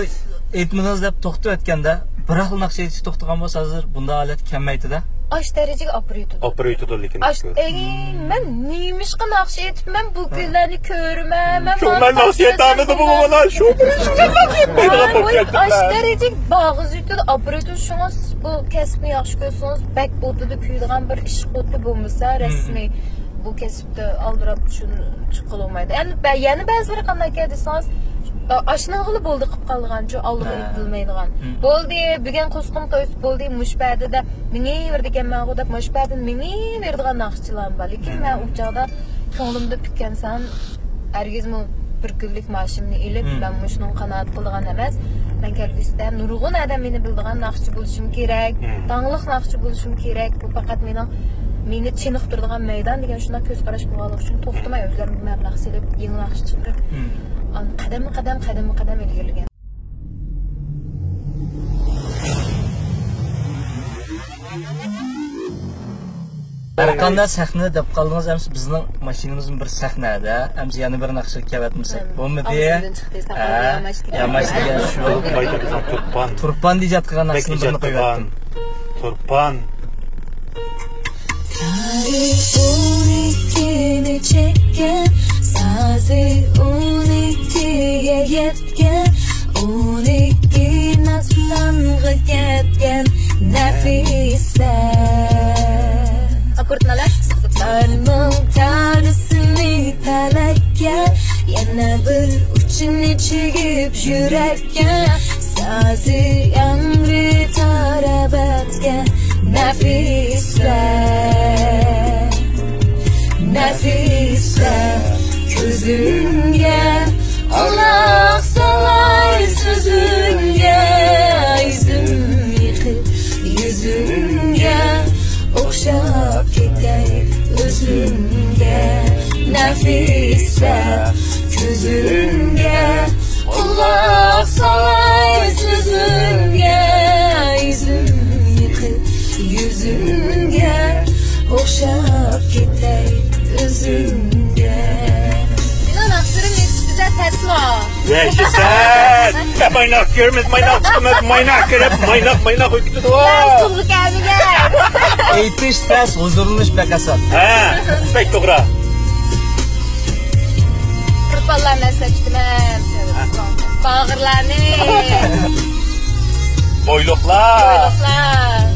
ئېيتمىدىڭىز دەپ توختىتىۋەتكەندە، بىراقلا ناخشا ئېيتىشى توختىغان بولسا، ھازىر بۇنداق ھالەت كەلمەيتتى-دە. ئاش دەرىجىگە ئاپىرىۋېتىدۇ. ئاپىرىۋېتىدۇ، لېكىن. ئاش، ئەي، مەن نېمىشقا ناخشا ئېيتىپ، مەن بۇ كۈنلەرنى كۆرىمەن، مەن شۇ، مەن ناخشا ئېيتالمىدىم، مانا، شۇ كۈنى شۇ ناخشا ئېيتمايدىغان بولۇپ كەتتىم. ئاش دەرىجىگە باغىز يېتىدۇ، ئاپىرىۋېتىدۇ. شۇڭا سىز بۇ كەسىپنى ياخشى كۆرسىڭىز، بەك ئوتىدا كۆيىدىغان بىر ئىش ئوتى بولمىسا، رەسمىي بۇ كەسىپتە ئالدىراپ شۇنچە قىلالمايدۇ. يەنە بە-، يەنە بەزىلىرى قانداق ئىكەن دېسىڭىز، ئا-، ئاشۇنىڭغىلا بولدى قىلىپ قالىدىغانچۇ، ئالدىغا ئىنتىلمايدىغان. بولدى، بۈگۈن قوسقۇم تويسا بولدى، مۇشۇ پەدىدە مېڭىۋېرىدىكەنمەنغۇ دەپ، مۇشۇ پەدىدە مېڭىۋېرىدىغان ناخشىچىلارمۇ بار. لېكىن مەن ئۇ چاغدا كۆڭلۈمدە پۈتكەن سان، ھەرگىزمۇ بىر كۈنلۈك مائاشىمنى ئېلىپ، مەن مۇشۇنىڭغا قانائەت قىلىدىغان ئەمەس. مەن كەلگۈسىدە نۇرغۇن ئادەم مېنى بىلىدىغان ناخشىچى بولۇشۇم كېرەك، داڭلىق ناخشىچى بولۇشۇم كېرەك. بۇ پەقەت مېنىڭ، مېنى چېنىقتۇرىدىغان مەيدان دېگەن شۇنداق كۆز قاراشقا بولغانلىقى ئۈچۈن توختىماي ئۆزلىرىمگە مەبلەغ سېلىپ، يېڭى ناخشا چىقىرىپ، ئاندىن قەدەممۇ قەدەم، قەدەممۇ قەدەم ئىلگىرىلىگەن. ھەرقانداق سەھنە دەپ قالدىڭىز، ئەمسە بىزنىڭ ماشىنىمىزمۇ بىر سەھنەدە، ئەمسە يەنە بىر ناخشىغا كەۋەتمىسەك بولمىدى. ئاغزىمدىن چىقتى، ساقال ياماش دېگەن. ياماش دېگەن شۇ. بولۇپ قايتا بىزنىڭ تۇرپان. تۇرپان دېيىشىۋاتقان ناخشىنى بىرنى قويۇۋەتتىم. تۇرپان. سائەت ئون ئىككىنى چەككەن، سازى ئون ئىككىگە يەتكەن، ئون ئىككى ناتلانغا كەتكەن نەفىسە. ئاككوردنى ئالاي. تارنىڭ تارىسىنى تەلەككە، يەنە بىر ئۇچىنى چىگىپ يۈرەك. سازى ياڭرى تارابەتكە نەفىسە، نەفىسە. كۆزۈمگە قۇلاق سالاي سۆزۈڭگە، يۈزۈم يېقىپ يۈزۈڭگە، ئوخشاپ كېتەي ئۆزۈڭگە نەفىسە. كۆزۈڭگە قۇلاق سالاي سۆزۈڭگە، يۈزۈم يېقىپ يۈزۈڭگە، ئوخشاپ كېتەي ئۆزۈڭگە. مېنىڭ ناخشىلىرىم نېمىشقا گۈزەل تەسمۇ؟ ياشىسان! مايناق كۆرىمىز، مايناق چىقىمىز، مايناق كىرىپ، مايناق، مايناق ئۆتكۈزىدۇ. ئېيتىش تەس، ھۇزۇرلىنىش بەك ئاسان. ھە، بەك توغرا. تۇرپانلارنى ئەسلەپ كېتىمەن. باغرىلارنى. بويلۇقلار. بويلۇقلار.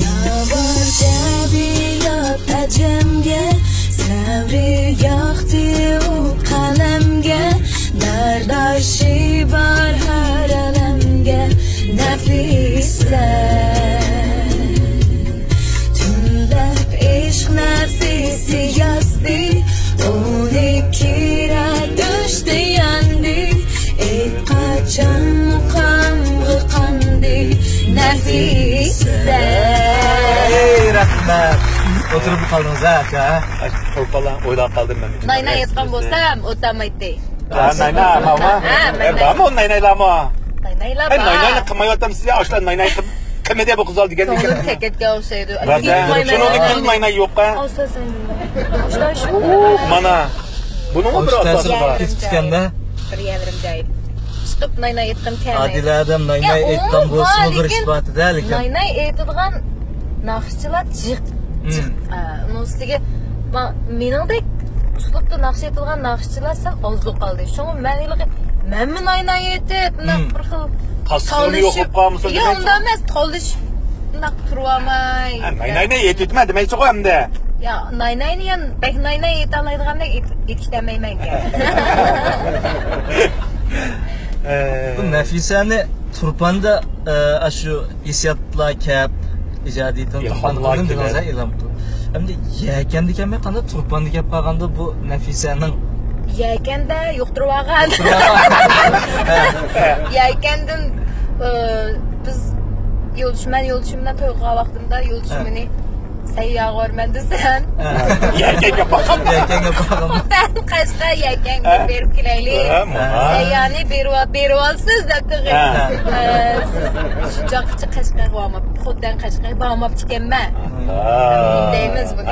ناۋادا يات ئەجەمگە، سەۋرى ياقتى ئۇ قەلەمگە، بەرداشى بار ھەر ئەلەمگە نەفىسە. تۈنلەپ ئىشق نەفىسى يازدى، ئون ئىككى رەت ئۆچتى ياندى، ئېيت قاچان مۇقامغا قاندى نەفىسە. ئەي، رەھمەت. ئولتۇرۇپ قالدىڭىز ھە، ئاكا، ھە؟ توپالا ئويلاپ قالدىم مەن. نايناي ئېيتقان بولسام ئولتۇرمايتتى. ھە، نايناي بارمۇ؟ ھە، ئە، بارمۇ ناينايلارمۇ؟ ناينايلار ئەي، بار. نايناينى قىلمايۋاتامسىز يا، ئاشۇلار نايناي قىلمىدى بۇ قىزلار دېگەندىن كېيىن. كۆڭلۈم تەكەتكە ئوخشايدۇ. شۇنىڭدىن كېيىن نايناي يوققا. مانا بۇنىڭمۇ بىر ئاساسى بار. بىر يەرلىرىم جاي. چىقىپ نايناي ئېيتقىم كەلمەيدۇ. ئادىلە ئادەم نايناي ئېيتقان بولسىمۇ بىر ئىپادىدە، لېكىن نايناي ئېيتىدىغان ناخشىچىلار جىق، جىق. ئۇنىڭ ئۈستىگە مېنىڭدەك ئۇسلۇبتا ناخشا ئېيتىدىغان ناخشىچىلار سەل ئازدۇ قالدى. شۇڭا مەن ھېلىقى مەنمۇ نايناي ئېيتىپ، بۇنداق بىر خىل تالىشىپ، يوق بولۇپ قالمىسۇن يا دېمەكچى. ئۇنداق ئەمەس، تالىشىپ بۇنداق تۇرۇۋالماي. ھە، نايناينى ئېيتىۋېتىمەن دېمەكچىغۇ ئەمدى. يا، نايناينى يەنە بەك نايناي ئېيتالايدىغاندەك ئېيتىپ كېتىشتەمەيمەنكەن. بۇ نەفىسەنى تۇرپاندا، ئە، ئاشۇ ھېسسىياتلار كەپ، ئىجادىيىتىنى تۇرپان قىلدىم دېدىڭىز، ھە، ئىلھام تۇ. ئەمدى يەكەندە كەلمەي قانداق تۇرپاندا كەپ قالغاندا بۇ نەفىسەنىڭ؟ يەكەندە يۇقتۇرۇۋالغان. يەكەندىن، ئە، بىز يولدىشىم، مەن يولدىشىم بىلەن توي قىلغان ۋاقتىمدا يولدىشىم مېنى سەن ياغۇرمەن دېسەم. يەكەنگە باققان. يەكەنگە باققان. خوتەن، قەشقەر يەكەنگە بېرىپ كېلەيلى. سەييانى بېرىۋال-، بېرىۋالسىز دەپ تېخى. ئە، سىز شۇ چاغقىچە قەشقەرگە بارماپ، خوتەن قەشقەرگە بارماپتىكەنمەن. دەيمىز بۇنى.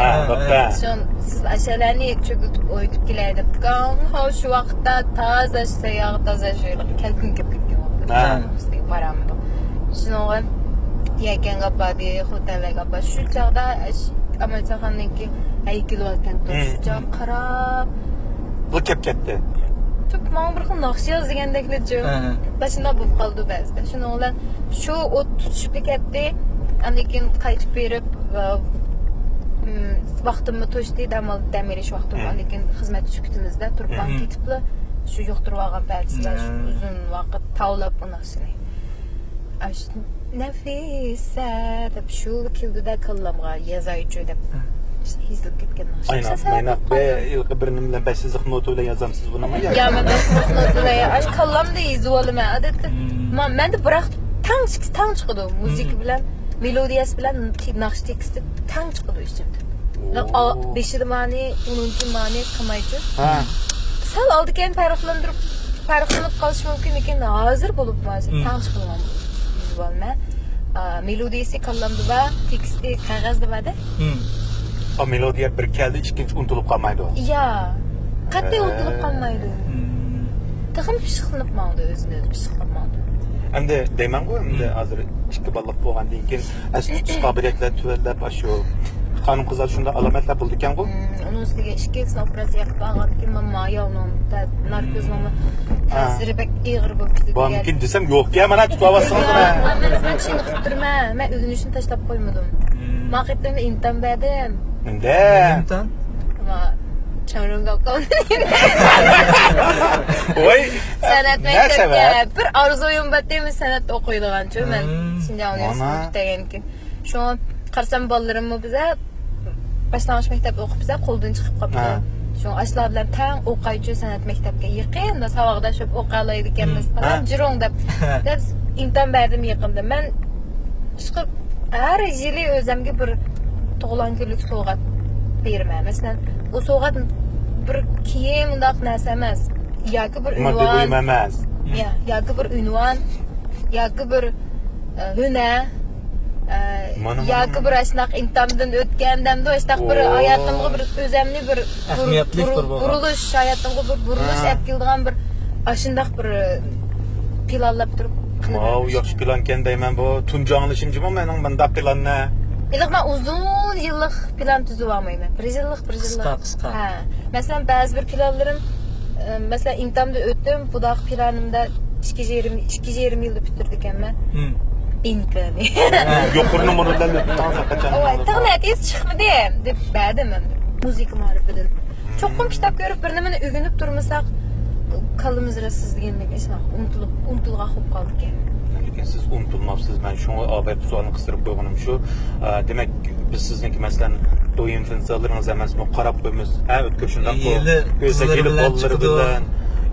شۇ سىز ئاشۇلارنى چۆكۈتۈپ ئوينىتىپ كېلەي دەپتىكەن. ھاۋ، شۇ ۋاقىتتا تازا سەيياغا تازا شۇ كەلكۈن كېلىپ كەتكەن ۋاقىتتا. بارامدۇ. شۇنىڭغا يەكەنگە ئاپاردى، خوتەنلەرگە ئاپاردى. شۇ چاغدا ئامىرجانخاننىڭكى ھەيكىلى باركەن، شۇ چاغ قاراپ. بۇ كەپ كەتتى. تۈپ ماڭا بىر خىل ناخشا ياز دېگەندەكلىچۇ. باشۇنداق بولۇپ قالىدۇ بەزىدە. شۇنىڭ بىلەن شۇ ئوت تۇتۇشۇپلا كەتتى. ئاندىن كېيىن قايتىپ بېرىپ، ۋە، م، ۋاقتىممۇ توشتى، دەم ئال-، دەم ئېلىش ۋاقتىم. ئاندىن كېيىن خىزمەتكە چۈشۈپ كېتىمىزدە، تۇرپان كېتىپلا شۇ يۇقتۇرۇۋالغان پەدىسىلەر شۇ ئۇزۇن ۋاقىت تاۋلاپ ئۇ ناخشىنى. ئاشۇ نەفىسە دەپ شۇ كېلىدۇ-دە كاللامغا، يازايچۇ دەپ. ئىشتە ئېزىلىپ كەتكەن ناخشا. ئايناق، ئايناق. بىر، ھېلىقى بىر نېمە بىلەن، بەش سىزىق نوتا بىلەن يازامسىز بۇنىمۇ؟ يا، مەن بەش سىزىق نوتا بىلەن، ئاشۇ كاللامدا يېزىۋالىمەن. ئادەتتە، مەندە بىراق تەڭ چىقىسى، تەڭ چىقىدۇ. مۇزىكا بىلەن، مېلودىيەسى بىلەن تې-، ناخشا تېكىستى تەڭ چىقىدۇ ئىچىمدىن. بېشىدا مانى، ئۇنىڭكى مانى قىلمايچۇ. سەل ئالدى كەينى پەرقلەندۈرۈپ، پەرقلىنىپ قالىشى مۇمكىن، لېكىن ھازىر بولۇپمۇ ھازىر تەڭ چىقىدىغان يېزىۋالىمەن. ئا، مېلودىيىسى كاللامدا بار، تېكىستى قەغەزدە بار-دە. ئا، مېلودىيە بىر كەلدى، ئىككىنچى ئۇنتۇلۇپ قالمايدۇ. يا، قەتئىي ئۇنتۇلۇپ قالمايدۇ. تېخىمۇ پىششىقلىنىپ ماڭىدۇ، ئۆزىنى ئۆزى پىششىقلاپ ماڭىدۇ. ئەمدى دەيمەنغۇ، ئەمدى ھازىر ئىككى بالىلىق بولغاندىن كېيىن ئەستە تۇتۇش قابىلىيەتلەر تۆۋەنلەپ، ئاشۇ خانىم-قىزلاردا شۇنداق ئالامەتلەر بولىدىكەنغۇ؟ ئۇنىڭ ئۈستىگە ئىككىلىسىنى ئوپېراتسىيە قىلىپ ئالغاندىن كېيىن مانا ئايالنىڭ ناركوزنىڭمۇ تەسىرى بەك ئېغىر بولۇپ كېتىدىكەن. بارمىكىن دېسەم، يوقكەن، مانا تۇتۇۋالىسىڭىز مانا. مەن سىزنى چېنىقىپ تۇرىمەن، مەن ئۆگىنىشنى تاشلاپ قويمىدىم. ما قېتىمدا ئىمتىھان بەردىم. ئىمتىھان؟ ما چاڭرۇڭگاۋ قالدى. ۋاي، سەنئەت مەكتەپكە بىر ئارزۇيۇم بار ئىدى، سەنئەتتە ئوقۇيدىغانچۇ مەن شىنجاڭ ئۇنىۋېرسىتېتىنى پۈتتۈرگەندىن كېيىن. شۇڭا قارىسام، بالىلىرىممۇ بىزە باشلانغۇچ مەكتەپتە ئوقۇپ بىزە قولدىن چىقىپ قاپتۇ. شۇڭا ئاشۇلار بىلەن تەڭ ئوقايچۇ، سەنئەت مەكتەپكە يېقىندا ساۋاقداش بولۇپ ئوقالايدىكەنمىز. پالان جىرۇڭ دەپ، دەپ ئىمتىھان بەردىم يېقىندا. مەن ئىشقىلىپ ھەر يىلى ئۆزەمگە بىر تۇغۇلغان كۈنلۈك سوۋغات بېرىمەن. مەسىلەن، ئۇ سوۋغات بىر كىيىم، ئۇنداق نەرسە ئەمەس. ياكى بىر ماددىي ئۇنۋان. بۇيۇم ئەمەس. يا، ياكى بىر ئۇنۋان، ياكى بىر، ئە، ھۈنەر، ئە، مانا، مانا، ياكى مانا. بىر ئاشۇنداق ئىمتىھاندىن ئۆتكەن دەمدۇ، ئاشۇنداق بىر ھاياتىمغا بىر ئۆزەمنى بىر بۇر-، ئەھمىيەتلىك بۇر-، بىر بولغان. بۇرۇلۇش، ھاياتىمغا بىر بۇرۇلۇش ئەپ كېلىدىغان بىر ئاشۇنداق بىر، ئە، پىلانلاپ تۇرۇپ قىلىمەن. ماۋۇ ياخشى پىلانكەن دەيمەن بۇ. تۇنجى ئاڭلىشىمچىمۇ مېنىڭ مۇنداق پىلاننى؟ ھېلىقى مەن ئۇزۇن يىللىق پىلان تۈزۈۋالمايمەن. بىر يىللىق، بىر يىللىق. قىسقا، قىسقا. ھە. مەسىلەن، بەزى بىر پىلانلىرىم، ئە، مەسىلەن، ئىمتىھاندا ئۆتتۈم، بۇنداق پىلانىمدا ئىككى يېرىم، ئىككى يېرىم يىلدا پۈتتۈردۈكەنمەن. ئىنكانى. يۇقىرى نومۇر بىلەن ئۆتۈپ قالسا قاچان؟ ئەۋە، تېخى نەتىجىسى چىقمىدى، دەپ بەردىم ئەمدى. مۇزىكا مائارىپىدىن. چوقۇم كىتاب كۆرۈپ بىر نېمىنى ئۆگىنىپ تۇرمىساق، كاللىمىز راستسىز دېگەندەك ئىشلار ئۇنتۇلۇپ، ئۇنتۇلغان بولۇپ قالىدىكەن. لېكىن سىز ئۇنتۇلماپسىز، مەن شۇڭا ئاۋايقى سوئالنى قىستۇرۇپ قويغىنىم شۇ. ئا، دېمەك، بىز سىزنىڭكى، مەسىلەن، دويىن فىنسالىرىڭىز ئەمەسمۇ، قارار قويىمىز. ھە، ئۆتكەن شۇنداق بۇ. ھېلى ئۆزى قىزلىرى ھېلى بىلەن بالىلىرى چىقىدۇ. بىلەن،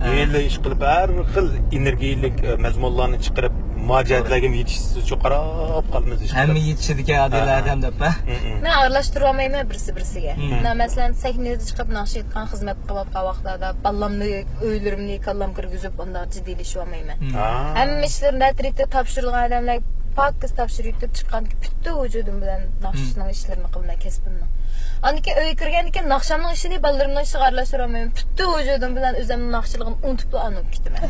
ھە. ھېلى ئىش قىلىپ، ھەر خىل ئېنېرگىيەلىك، ئە، مەزمۇنلارنى چىقىرىپ، مۇھاجىرەتلەرگە يېتىشسىز، چوقۇراپ قالىمىز. ھەممە يېتىشىدىكەن ئادىلە ھە، ھە. ئادەم دەپ، ھە؟ مم. مەن ئارىلاشتۇرۇۋالمايمەن بىرسى بىرسىگە. مم. مەن مەسىلەن، سەھنىدە چىقىپ ناخشا ئېيتقان، خىزمەت قىلىۋاتقان ۋاقىتلاردا بالامنى، ئۆيلىرىمنى كاللام كىرگۈزۈپ، ئۇنداق جىددىيلىشىۋالمايمەن. مم. ھا. ھەممە ئىشلىرىنى ئەترىتى تاپشۇرۇلغان ئادەملەر پاكىز تاپشۇرۇۋېتىپ چىققان پۈتۈن ۋۇجۇدۇم بىلەن ناخشىنىڭ ئىشلىرىنى قىلىمەن، كەسپىمنىڭ. ئاندىن كېيىن ئۆيگە كىرگەندىن كېيىن ناخشامنىڭ ئىشىنى بالىلىرىمنىڭ ئىشىغا ئارىلاشتۇرالمايمەن. پۈتۈن ۋۇجۇدۇم بىلەن ئۆزۈمنىڭ ناخشىلىقىنى ئۇنتۇپلا ئانا بولۇپ كېتىمەن.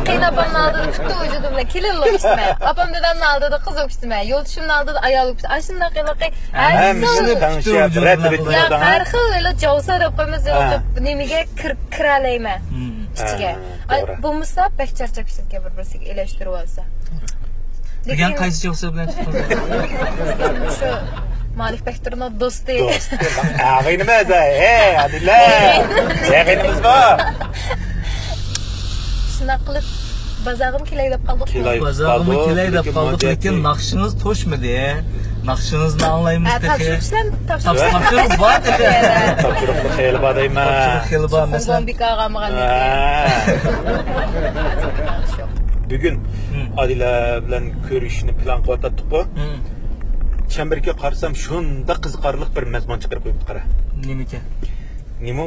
قېيىنئاپامنىڭ ئالدىدا پۈتۈن ۋۇجۇدۇم بىلەن كېلىن بولۇپ كېتىمەن. ئاپام دادامنىڭ ئالدىدا قىز بولۇپ كېتىمەن. يولدىشىمنىڭ ئالدىدا ئايال بولۇپ كېتىمەن. ئاشۇنداق ھېلىقى ھەممىسىنى پۈتۈن ۋۇجۇدۇم بىلەن قىلىمەن. ھەر خىل ھېلى جاۋسا دەپ قويىمىز، ھېلىقى نېمىگە كىر-، كىرەلەيمەن ئىچىگە. ھە، توغرا. بولمىسا بەك چارچاپ كېتىدىكەن بىر-بىرسىگە ئېلىشتۇرۇۋالسا. دېگەن قايسى جوسا بىلەن چىقتىڭىز؟ شۇ مالىك بەكتۇرنىڭ دوستى. دوست. ئاغىنىمىز، ھەي، ئادىلە. ياغىنىمىزمۇ؟ شۇنداق قىلىپ، بازارغىمۇ كېلەي دەپ قالدۇق. كېلەي دەپ قالدۇق، لېكىن ناخشىڭىز توشمىدى. ناخشىڭىزنى ئاڭلايمىز تېخى. تاپشۇرۇق بار تېخى. تاپشۇرۇق خېلى بار دەيمەن. تاپشۇرۇق خېلى بار، مەسىلەن. بىكارغا ئالمىغان. بۈگۈن ئادىلە بىلەن كۆرۈشۈشنى پىلان قىلىۋاتاتتۇققۇ. چەمبىرىككە قارىسام، شۇنداق قىزىقارلىق بىر مەزمۇن چىقىرىپ قويۇپتۇ، قارا. نېمىكەن؟ نېمە؟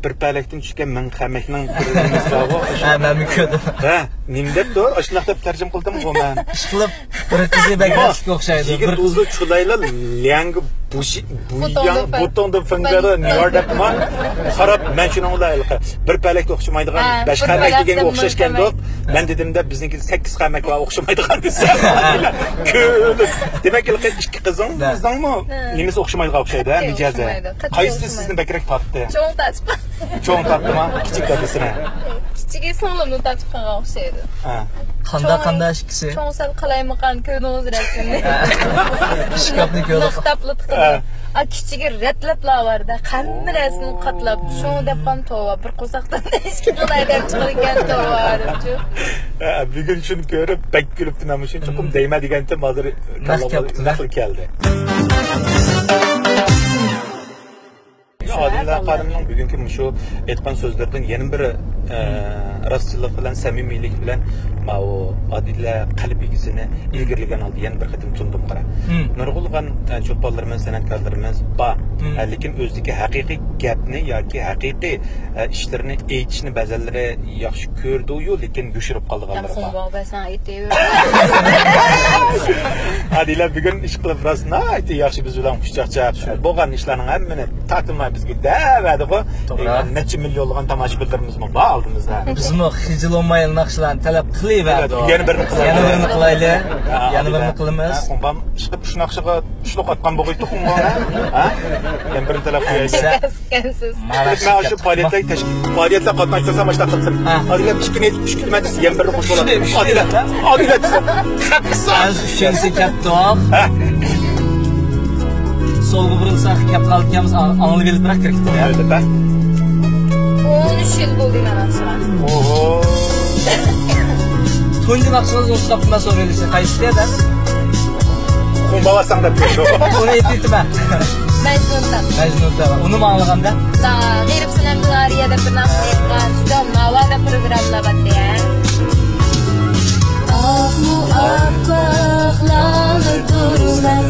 بىر پەلەكتىن چۈشكەن مىڭ خەمەكنىڭ بىر نېمىسى بارغۇ. ھە، مەنمۇ كۆردۈم. ھە، نېمە دەپتۇ؟ ئاشۇنداق دەپ تەرجىمە قىلدىمغۇ مەن. ئىشقىلىپ، بىر قىزى بەك ياخشى ئوخشايدۇ. يىگىت ئۇزۇن چۇلايلا لياڭگە بۇشى، بۇياڭ، بۇتوڭ دۇ فېڭگەدە نيۇ يار دەپتىما؟ قاراپ، مەن شۇنىڭغىلا ھېلىقى بىر پەلەككە ئوخشىمايدىغان بەش خەمەك دېگەنگە ئوخشاشكەندۇق. مەن دېدىم-دە، بىزنىڭكى سەككىز خەمەك بار ئوخشىمايدىغان دېسەم. كۈلۈپ. دېمەك، ھېلىقى ئىككى قىزىڭ، قىزىڭمۇ نېمىسى ئوخشىمايدىغان ئوخشايدۇ، ھە، مىجەزى. قايسىسى سىزنى بەكرەك تارتتى؟ چوڭ تارتىپ. چوڭ تارتتىما؟ كىچىك تارتىسىنا؟ كىچىكى سىڭلىمنى تارتىپ قالغان ئوخشايدۇ. ھە. قانداق، قانداق ئىككىسى؟ چوڭ سەل قالايمىقان، كۆردىڭىز رەسىمنى. ئىشكاپنى كۆردۇق. نىقتاپلا تىقىلغان. ھە. ئا، كىچىكى رەتلەپلا ئاۋارە-دە، ھەممە نەرسىنى قاتلاپ، شۇڭا دەپ قالدىم، توۋا، بىر قورساقتىن ئىككى خىل ئادەم چىقىدىكەن، توۋا، دەپچۇ. ھە، بۈگۈن شۇنى كۆرۈپ، بەك كۈلۈپتىمەن، شۇنى چوقۇم دەيمەن دېگەنتىم، ھازىر نەق كەپتۇ. نەقلى كەلدى. ئادىلە خانىمنىڭ بۈگۈنكى مۇشۇ ئېيتقان سۆزلىرىدىن يەنە بىر، ئە، راستچىللىق بىلەن، سەمىمىيلىك بىلەن ماۋۇ ئادىلە قەلب ئىگىسىنى ئىلگىرىلىگەن ھالدا يەنە بىر قېتىم تونۇدۇم، قارا. نۇرغۇنلىغان، ئە، چولپانلىرىمىز، سەنئەتكارلىرىمىز بار. ئە، لېكىن ئۆزىدىكى ھەقىقىي گەپنى ياكى ھەقىقىي، ئە، ئىشلىرىنى ئېيتىشنى بەزەنلىرى ياخشى كۆرىدۇ-يۇ، لېكىن يوشۇرۇپ قالىدىغانلىرى بار. ئادىلە بۈگۈن ئىشقىلىپ راست ناھايىتى ياخشى بىز بىلەن خۇشچاقچاق بولغان ئىشلارنىڭ ھەممىنى تارتىنماي بىزگە دەۋەردىغۇ. توغرا. نەچچە مىليونلىغان تاماشىبىنلىرىمىزمۇ بار ئالدىمىزدا. بىزمۇ خىجىل بولمايلا ناخشىلارنى تەلەپ قىلىۋەردۇق. يەنە بىرنى قىلايلى. يەنە بىرنى قىلايلى. ھە، يەنە بىرنى قىلىمىز. ھە، قومبام ئىشقىلىپ شۇ ناخشىغا چۈشلۈك ئاتقان بولغايتتۇق ئۇنىڭغا. ھە؟ يەنە بىرنى تەلەپ قويايلى. مەن شۇ پائالىيەتلەرگە تەش-، پائالىيەتلەر قاتناشتۇرسام ئاشۇنداق قىلسام. ھە. ئادىلە ئىككىنى ئېيتىپ ئۈچ كۈتىمەن دېسە يەنە بىرنى قوشۇپ ئالاتتىم. ئادىلە، ئادىلە دېسە. ئۈچىنچى كەپتۇق. ھە. سولغا بۇرۇلساق كەپ قالىدىكەنمىز، ئاڭ-، ئاڭلىۋېلىپ بىراق كىرىپ كېتىمىز. ئەلۋەتتە. ئون ئۈچ يىل بولدى مەن ئاشۇغان. ئوھو. تۇنجى ناخشىڭىزنى ئۇنتۇپ قاپتىمەن، سوراۋېلىشنى. قايسىسى دەپ؟ قوڭباۋ ئاتساڭ دەپ تۇرۇپ. ئۇنى ئېيتىۋېتىمەن. مەجنۇن دەپ. مەجنۇن دەپ. ئۇنىمۇ ئاڭلىغاندا؟ غېرىب سەنەم دىلارىيە دەپ بىر ناخشا ئېيتقان، شۇ ناۋا دەپ پروگراممىلار بارتتى، ھە؟ ئاقمۇ ئاپئاق لالىدۇرمەن،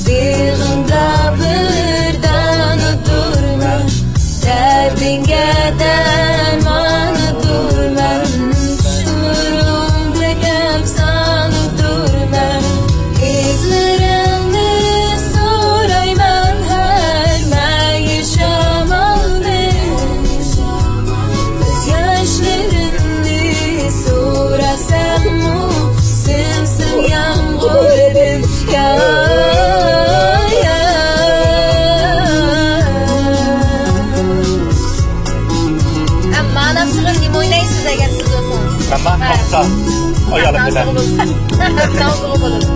بېغىڭدا بىر دانىدۇرمەن، دەردىڭگە دەرمانىدۇرمەن، چۈشلىرىڭدە ئەپسانىدۇرمەن. ھىدلىرىڭنى سورايمەن ھەر مەيىش شامالدىن. كۆز ياشلىرىمنى سوراساممۇ، سىم-سىم يامغۇردىن. يا، يا. ئەمما ئانام شۇغۇر نېمە ئوينايسىز ئەگەر سىز بولسىڭىز؟ ئەمما ھە. تاپسا، ئايالىم بىلەن. تاپسىغۇ بولىدۇ.